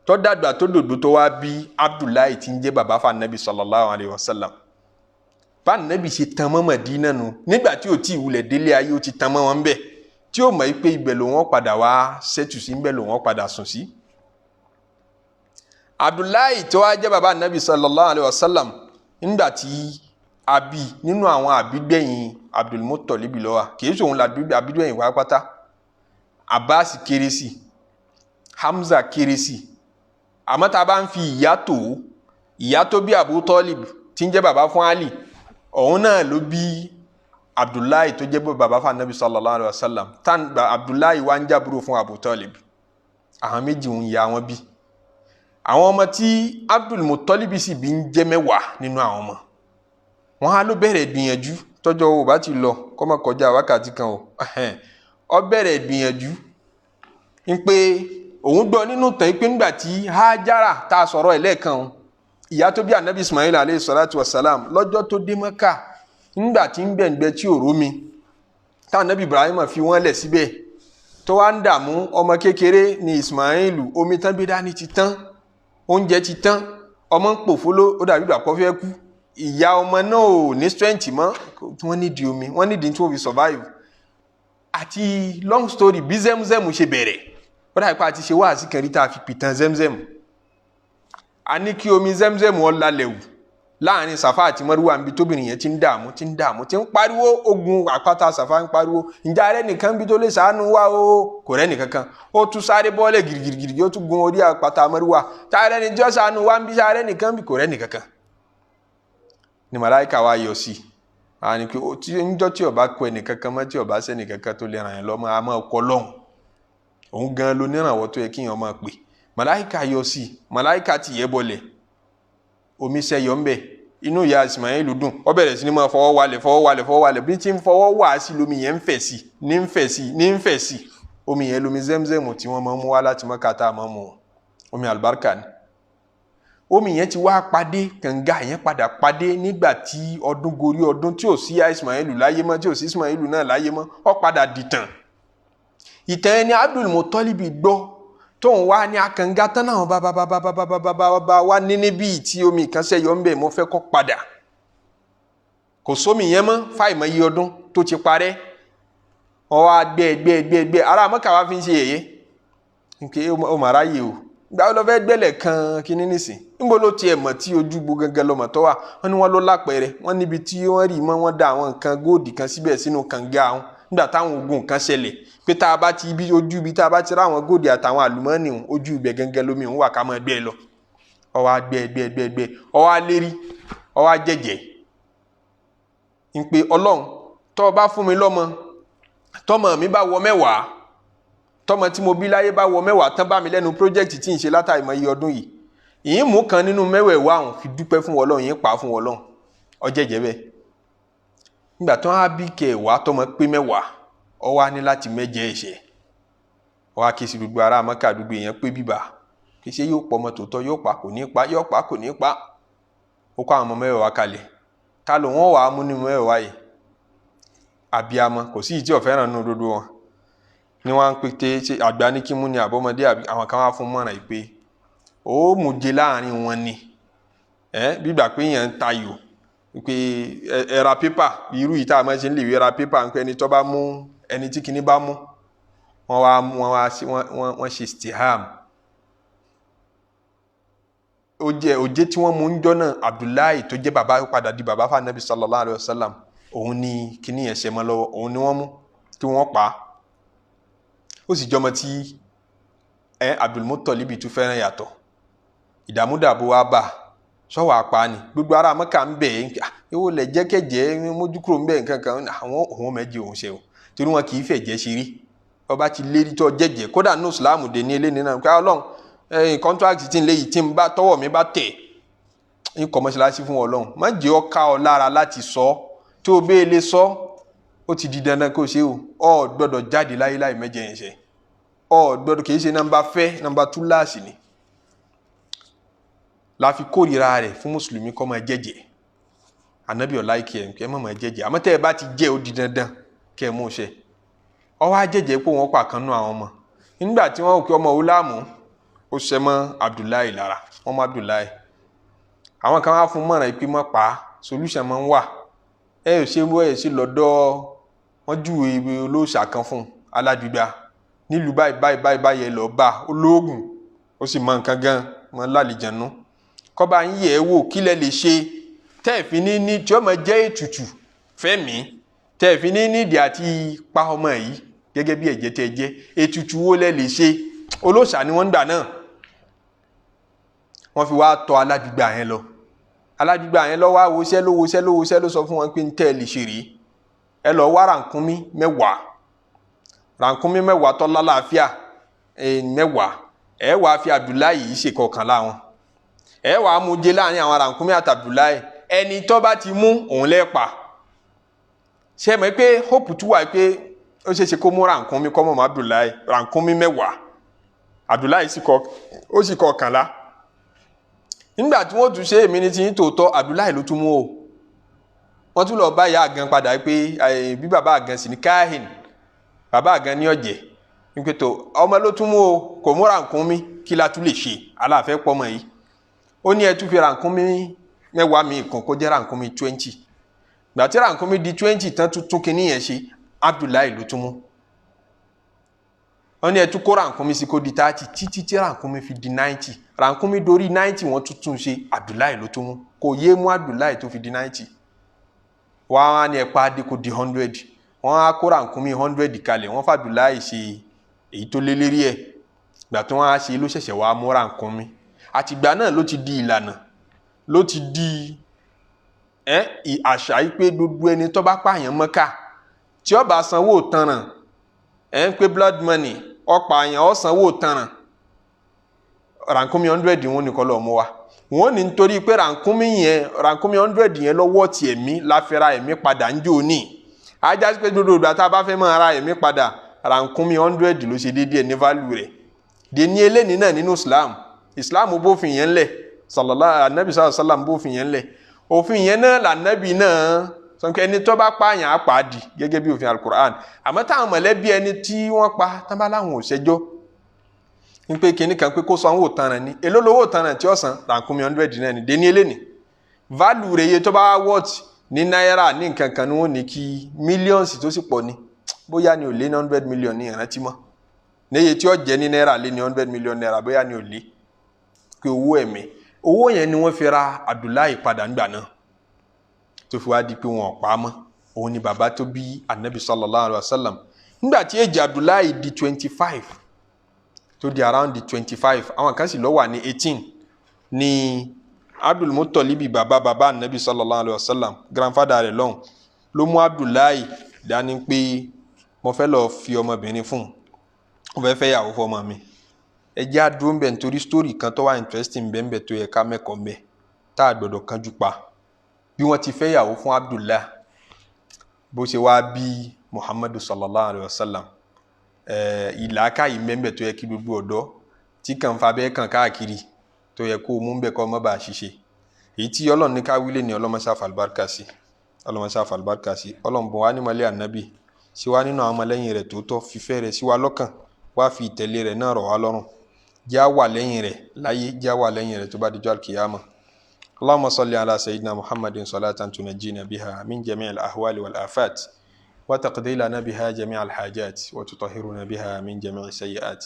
tó dàgbà, tó dòdò, tó wá bí Abdullahi tí ń jẹ́ bàbá fa Nabi sallallahu alayhi wa sallam. Bá Nabi ṣe tan mọ́ Madina nù nígbà tí ò tí ì wulẹ̀ délé ayé, ó ti tan mọ́ wọn bẹ́ẹ̀, tí ó mọ̀ pé ibẹ̀ ló wọ́n padà wá ṣẹ́tù sí, ibẹ̀ ló wọ́n padà sùn sí. Abdullahi tó wá jẹ́ bàbá Nabi sallallahu alayhi wa sallam, nígbà tí Àbí nínú àwọn àbígbẹ̀yìn Abdul Muttalib ló wà, kì í ṣòun la àbígbẹ̀yìn pátápátá. Abbas kéré sí, Hamza kéré sí. Àmọ́ tá a bá ń fi ìyá tó, ìyá tó bí Abu Talib tí ń jẹ́ bàbá fún Ali, òun náà ló bí Abdullahi tó jẹ́ bàbá fún Anabi sallallahu alayhi wa sallam. Tán Abdullahi wá ń jábúrò fún Abu Talib. Àwọn méjì ń ya wọn bí. Àwọn ọmọ tí Abdul Muttalib sì bí ń jẹ́ 10 nínú àwọn ọmọ wọn á ló bẹ̀rẹ̀ gbìyànjú. Tọ́jọ́ ò bá ti lọ kó má kọjá wákàtí kan o. Ó bẹ̀rẹ̀ gbìyànjú ń pé òun gbọ́ nínú tàn pé nígbà tí Hajara tá a sọ̀rọ̀ ẹ̀ lẹ́ẹ̀kan o, ìyá tó bí Anabi Ismail aleyhi salatu wa salam, lọ́jọ́ tó dé Mẹ́kà nígbà tí ń gbẹ̀ngbẹ́ tí ò rómi, tá Anabi Ibrahim fi wọ́n lẹ̀ síbẹ̀ tó wá ń dààmú. Ọmọ kékeré ni Ismail, omi tán gbé dání ti tán, oúnjẹ ti tán, ọmọ ń pòfóló, ó dàbí ìgbà kó fẹ́ kú. Ìyá ọmọ náà ò ní strength mọ́, wọ́n nídìí omi, wọ́n nídìí tí wọ́n fi survive. Àti long story bí Zemzem ṣe bẹ̀rẹ̀, ó dàbí pé a ti ṣe wáàsí kan rí tá a fi pìtàn Zemzem. A ní kí omi Zemzem wọn lálẹ́ wù láàrin Safa àti Marwa, níbi tóbìnrin yẹn ti ń dààmú, ti ń dààmú, ti ń pariwo ogun àpáta Safa, ń pariwo, ǹjẹ́ arẹ́ nìkan bí tó lè ṣàánú wá o? Kò rẹ́ nìkan kan. Ó tún sáré bọ́ọ̀lẹ̀ girigirigiri, ó tún gun orí àpáta Marwa, tá arẹ́ ni tí ó ṣàánú wá ń bí, arẹ́ nìkan bí? Kò rẹ́ nìkan kan. Ni màláìka wa yọ sí i, àní pé tí njọ́ tí ó bá kọ ẹnìkan kan mọ́, tí ó bá sẹ́nìkan kan tó lè ràn yẹn lọ́mọ, a máa kọ́ lọ́hùn, òun gan ló nírànwọ́ tó yẹ kí yẹn máa pè. Màláìka yọ sí i, màláìka ti yẹ bọlẹ̀, omi sẹ́yọ ń bẹ̀. Inú ìyá Ismail dùn, ó bẹ̀rẹ̀ sí ni máa fọwọ́ walẹ̀, fọwọ́ walẹ̀, fọwọ́ walẹ̀. Bí tí ń fọwọ́ wà sí, lomi yẹn ń fẹ̀ sí, ní ń fẹ̀ sí, ní ń fẹ̀ sí. Omi yẹn lomi Zemzem tí wọ́n máa ń mú wá láti Mọ́kà tá a máa ń mú, omi àlùbáríkà ni. Omi yẹn ti wá padé, kànga yẹn padà padé nígbà tí ọdún gorí ọdún, tí ò sí Ismail láyé mọ́, tí ò sí Ismail náà láyé mọ́, ó padà dìtàn. Ìtàn ẹni Abdul Muttalib gbọ́ tóun wá ní akànga tán náà, bá bá bá bá bá bá bá bá bá wá ní níbí tí omi kan ṣẹ́yọ ń bẹ̀, mo fẹ́ kó padà. Kò sómi yẹn mọ́ fáìmọ̀ iye ọdún tó ti parẹ́. Wọ́n wá gbẹ́ gbẹ́ gbẹ́ gbẹ́, ará Mọ́kà wá fi ń ṣe yẹ̀yẹ́ nke ó mà ráyè o. Gbà ó lọ fẹ́ gbẹ́lẹ̀ kan kínní nísìn, níbo ló tiẹ̀ mọ̀ tí ojú gbo gangan lọ́mọ tó wà? Wọ́n ní wọ́n ló lápẹ̀rẹ̀, wọ́n níbi tí wọ́n rí mọ́, wọ́n da àwọn nǹkan góòdì kan síbẹ̀ sínú kànga àwọn nígbà táwọn ogun kan ṣẹlẹ̀, pé tá a bá ti ibi ojú ibi tá a bá ti ráwọn góòdì àtàwọn àlùmọ́ọ́nì, ojú ibẹ̀ gangan lómi òun wà, ká máa gbẹ́ lọ. Ó wá gbẹ́ gbẹ́ gbẹ́ gbẹ́, ó wá lérí, ó wá jẹ́jẹ́ ń pe Ọlọ́run, tó o bá fún mi lọ́mọ, tọ́mọ mi bá wọ 10, tọ́mọ tí mo bí láyé bá wọ 10 tán, bá mi lẹ́nu project tí ń ṣe látàrí mọ́ iye ọdún yìí, ìyín mú kan nínú mẹ́wẹ̀ẹ̀wá ọ̀hún fi dúpẹ́ fún Ọlọ́run, yín pa fún Ọlọ́run. Ó jẹ́jẹ́ bẹ́ẹ̀. Nígbà tó wá bí kẹwàá, tọmọ pé 10, ó wá ní láti mẹ́jẹ ẹ̀ṣẹ̀. Ó wá ké sí gbogbo ará Mọ́kà, gbogbo èèyàn pé bíbà kì í ṣe yóò pọ̀ ọmọ tòótọ́, yóò pa kò ní pa, yóò pa kò ní pa. Ó kó àwọn ọmọ mẹ́wàá kalẹ̀. Ta ló wọ́n wàá mú nínú mẹ́wàá yìí? Àbíamọ kò sí ìtí ọ̀fẹ́ràn nínú gbogbo wọn ni wọ́n á ń pété. Ṣe àgbà ní kí mú ni àbọ̀mọdé? Àbí àwọn kan wá fún mọ̀ràn yìí pé ó mú jẹ láàrin wọn ni ẹ gbígbà pé èèyàn ń tayò, pé ẹ ra pépà irú yìí tá a máa ṣe ń lè wé ra pépà, ń pẹ́ ẹni tó bá mú, ẹni tí kinní bá mú. Wọ́n wá mú, wọ́n wá sí, wọ́n ṣe stiham. Ó jẹ́ òjé tí wọ́n mú ń jọ́ náà, Abdullahi tó jẹ́ bàbá padà di bàbá fún Anabi sallallahu alayhi wa sallam, òun ni kinní yẹn ṣe mọ́ lọ́wọ́, òun ni wọ́n mú kí wọ́n pa á. Ó sì jọmọ tí ẹ Abdul Muttalib tún fẹ́ràn yàtọ̀. Ìdààmúdàbò wa bá sọ́wọ́ apá ni gbogbo ará Mẹ́kà ń bẹ̀ ẹ́, ewo lẹ̀ jẹ́kẹ̀jẹ́ mójú kúrò ń bẹ̀ nǹkan kan. Àwọn òun mẹ́jẹ òun ṣe o, torí wọn kì í fẹ̀ jẹ́ ṣeré. Ọba ti lérí tó jẹ́jẹ́, kódà ní ìsìlámù dé ní ilé nínú ká Ọlọ́run ẹ̀yìn contract tí ń lé yìí, tí ń bá tọwọ́ mi bá tẹ̀, ń kọ́ mọ́ṣáláṣí fún Ọlọ́run. Má jẹ́ ọ ká ọ lára láti sọ. Tí o bẹ́ẹ̀ lè sọ, ó ti di dandan kó o ṣe o. Ọ gbọ́dọ̀ jáde láyé láì mẹ́jẹ yẹn ṣe. Ọ gbọ́dọ̀, kì í ṣe nọ́mbà fẹ́, nọ́mbà túláàsì ni. La fi kórìíra rẹ̀ fún mùsùlùmí kó máa jẹ́jẹ́. Anabi ọ̀la ìkẹ́ ẹ̀ ẹ̀ má máa jẹ́jẹ́, àmọ́ tẹ́ ẹ bá ti jẹ́, ó di dandan kẹ́ ẹ mú un ṣe. Ó wá jẹ́jẹ́ pé wọ́n pa kan nú àwọn ọmọ. Nígbà tí wọ́n kí ọmọ wò láàmú, ó ṣẹ mọ́ Abdullahi lára, wọ́n mú Abdullahi. Àwọn kan wá fún mọ̀ràn ìpín mọ́ pa, solution máa ń wà. Ẹ ò ṣe wọ́n ẹ̀ ṣe lọ́dọ̀ wọ́n júwe ibi olóòṣà kan fún aládùúgbà nílùú báyìí báyìí báyìí báyìí, ẹ lọ́ọ́ bá olóògùn, ó sì mọ nǹkan gan mọ lálìjẹ̀nu, kọ́ba ń yẹ̀ ẹ́ wò, kí lẹ lè ṣe. Tẹ́ẹ̀fín ní tí ó máa jẹ́ ètùtù fẹ́mi, tẹ́ẹ̀fín ní nídìí àti pa ọmọ yìí gẹ́gẹ́ bí ẹ̀jẹ̀ tẹ́ jẹ́, ètùtù wo lẹ lè ṣe? Olóòṣà ni wọ́n ń gbà náà. Wọ́n fi wá tọ̀ aládùúgbà yẹn lọ. Aládùúgbà yẹn lọ wá woṣẹ́ ló woṣẹ́ ló woṣẹ́ ló sọ fún wọn pé ń tẹ́ ẹ lè ṣe rèé, ẹ lọ wá rànkúnmí 10, rànkúnmí 10 tó lálàáfíà 10, ẹ wàá fi Abdullahi yìí ṣe kọkànlá wọn, ẹ wàá mú jẹ láàrin àwọn rànkúnmí àti Abdullahi, ẹni tó bá ti mú òun lẹ́ẹ̀pa. Ṣe mọ̀ pé hope tún wà pé ó ṣeé ṣe kó mú rànkúnmí kọ́ mọ̀ Abdullahi, rànkúnmí 10, Abdullahi sì kọ ó sì kọkànlá. Nígbà tí wọ́n tún ṣe èmi ní tiyín tòótọ́, Abdullahi ló tún mú o. Wọ́n tún lọ bá ìyá àgàn padà pé bí bàbá àgàn sì ní káhìn, bàbá àgàn ní ọ̀jẹ̀ wípé tó ọmọ ló tún mú o, kò mú rànkúnmí, kí la tún lè ṣe? Aláàfẹ́ pọ́mọ yìí. Ó ní ẹ tún fi rànkúnmí 10 mi kan kó jẹ́ rànkúnmí 20. Gbà tí rànkúnmí di 20 tán tuntun kìíní yẹn ṣe, Abdullahi ló tún mú. Wọ́n ní ẹ tún kó rànkúnmí sí kó di 30, títí tí rànkúnmí fi di 90. Rànkúnmí dorí 90 wọ́n tuntun ṣe, Abdullahi ló tún mú. Kò yé mú Abdullahi tó fi di 90. Wọ́n á ní ẹ pa á dé kó di 100. Wọ́n á kó rànkúnmí 100 kalẹ̀, wọ́n f'Abdullahi ṣe èyí tó lé lérí ẹ̀. Gbà tí wọ́n á ṣe ló ṣẹ̀ṣẹ̀ wá mú rànkúnmí. Àtìgbà náà ló ti di ìlànà, ló ti di àṣà yìí pé gbogbo ẹni tó bá pààyàn Mọ́kà tí ó bá sanwó tanràn, ẹ ń pé blood money, ọ̀pààyàn ó sanwó tanràn, rànkúnmí 100 wọn nìkan lọ́ọ́ mú wa. Wọ́n ní nítorí pé rànkúnmí yẹn, rànkúnmí 100 yẹn lọ́wọ́ ti ẹ̀mí láfẹ́ra ẹ̀mí padà ń jò ní. Ajá sí pé gbogbo ìgbà tá a bá fẹ́ máa ra ẹ̀mí padà, rànkúnmí 100 ló ṣe déédéé ní value rẹ̀. Dèní eléni náà nínú Islam, Islam bófin yẹn lẹ̀, sallallahu anabi sallallahu alaihi wasallam bófin yẹn lẹ̀. Òfin yẹn náà lànàbì náà sọ pé ẹni tó bá pààyàn á pàdì gẹ́gẹ́ bí òfin alukur'an. Àmọ́ táwọn mọ̀lẹ́bí ẹni tí wọ́n pa tán bá láwọn ò ṣẹjọ́ ní pé kinní kan pé kó sanwó tanràn ni, èló lówó tanràn tí ó san? Rànkúnmí 100 náà ni. Dèní eléni value rẹ̀, iye tó bá worth ní náírà ní nǹkan kan ni wọ́n ní kí millions tó sì pọ̀ ni, bóyá ni ò lé ní 100 million ní ìrántí mọ́ níye tí ó jẹ́ ní náírà lé ní 100 million naira, bóyá ni ò lé pé owó ẹ̀mí owó yẹn ni wọ́n fi ra Abdullahi padà ńgbà náà tó fi wá di pé wọn ò pa á mọ́. Òun ni bàbá tó bí anabi sallallahu alayhi wa sallam. Nígbà tí èjì Abdullahi di 25, tó di around the 25, àwọn kan sì lọ wà ní 18, ní Abdul Muttalibi, bàbá bàbá anabi sallallahu alayhi wa sallam, grandfather rẹ̀ lọ́hùn, ló mú Abdullahi dání pé mo fẹ́ lọ fi ọmọbìnrin fún un, mo fẹ́ fẹ́ yàwó fọmọ mi. Ẹ jẹ́ àdúró ń bẹ̀ nítorí story kan tó wà interesting bẹ́ẹ̀ bẹ́ẹ̀ tó yẹ ká mẹ́kọ̀ọ́ mbẹ́ tá a gbọ́dọ̀ kánjú pa. Bí wọ́n ti fẹ́ yàwó fún Abdullah, bó ṣe wá bí Muhammadu sallallahu alayhi wa sallam, ìlàkàyè mbẹ́mbẹ́ tó yẹ kí gbogbo ọ̀dọ́ tí kàn fa bẹ́ẹ̀ kàn káàkiri tó yẹ kó o mú bẹ́ẹ̀ kọ́ ọ má bàa ṣiṣẹ́. Èyí tí Ọlọ́run ní ká wílé ní ọlọ́mọṣá fàlùbáríkà sí, ọlọ́mọṣá fàlùbáríkà sí. Ọlọ́run bọ̀ wá ní mọ́lẹ́ ànábì sí wa nínú àwọn ọmọlẹ́yìn rẹ̀ tó tọ́, fífẹ́ rẹ̀ sí wa lọ́kàn, wá fi ìtẹ̀lé rẹ̀ náà rọ̀ wá lọ́rùn, já wà lẹ́yìn rẹ̀ láyé, já wà lẹ́yìn rẹ̀ tó bá dijọ́ alkiyama. اللهم صل على سيدنا محمد صلاة تنجينا بها من جميع الأهوال والآفات، وتقضي لنا بها جميع الحاجات، وتطهرنا بها من جميع السيئات،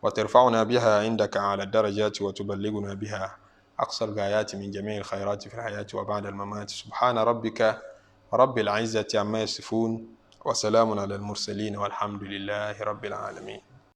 وترفعنا بها عندك على الدرجات، وتبلغنا بها أقصى الغايات من جميع الخيرات في الحياة وبعد الممات. سبحان ربك رب العزة عما يصفون، وسلام على المرسلين، والحمد لله رب العالمين.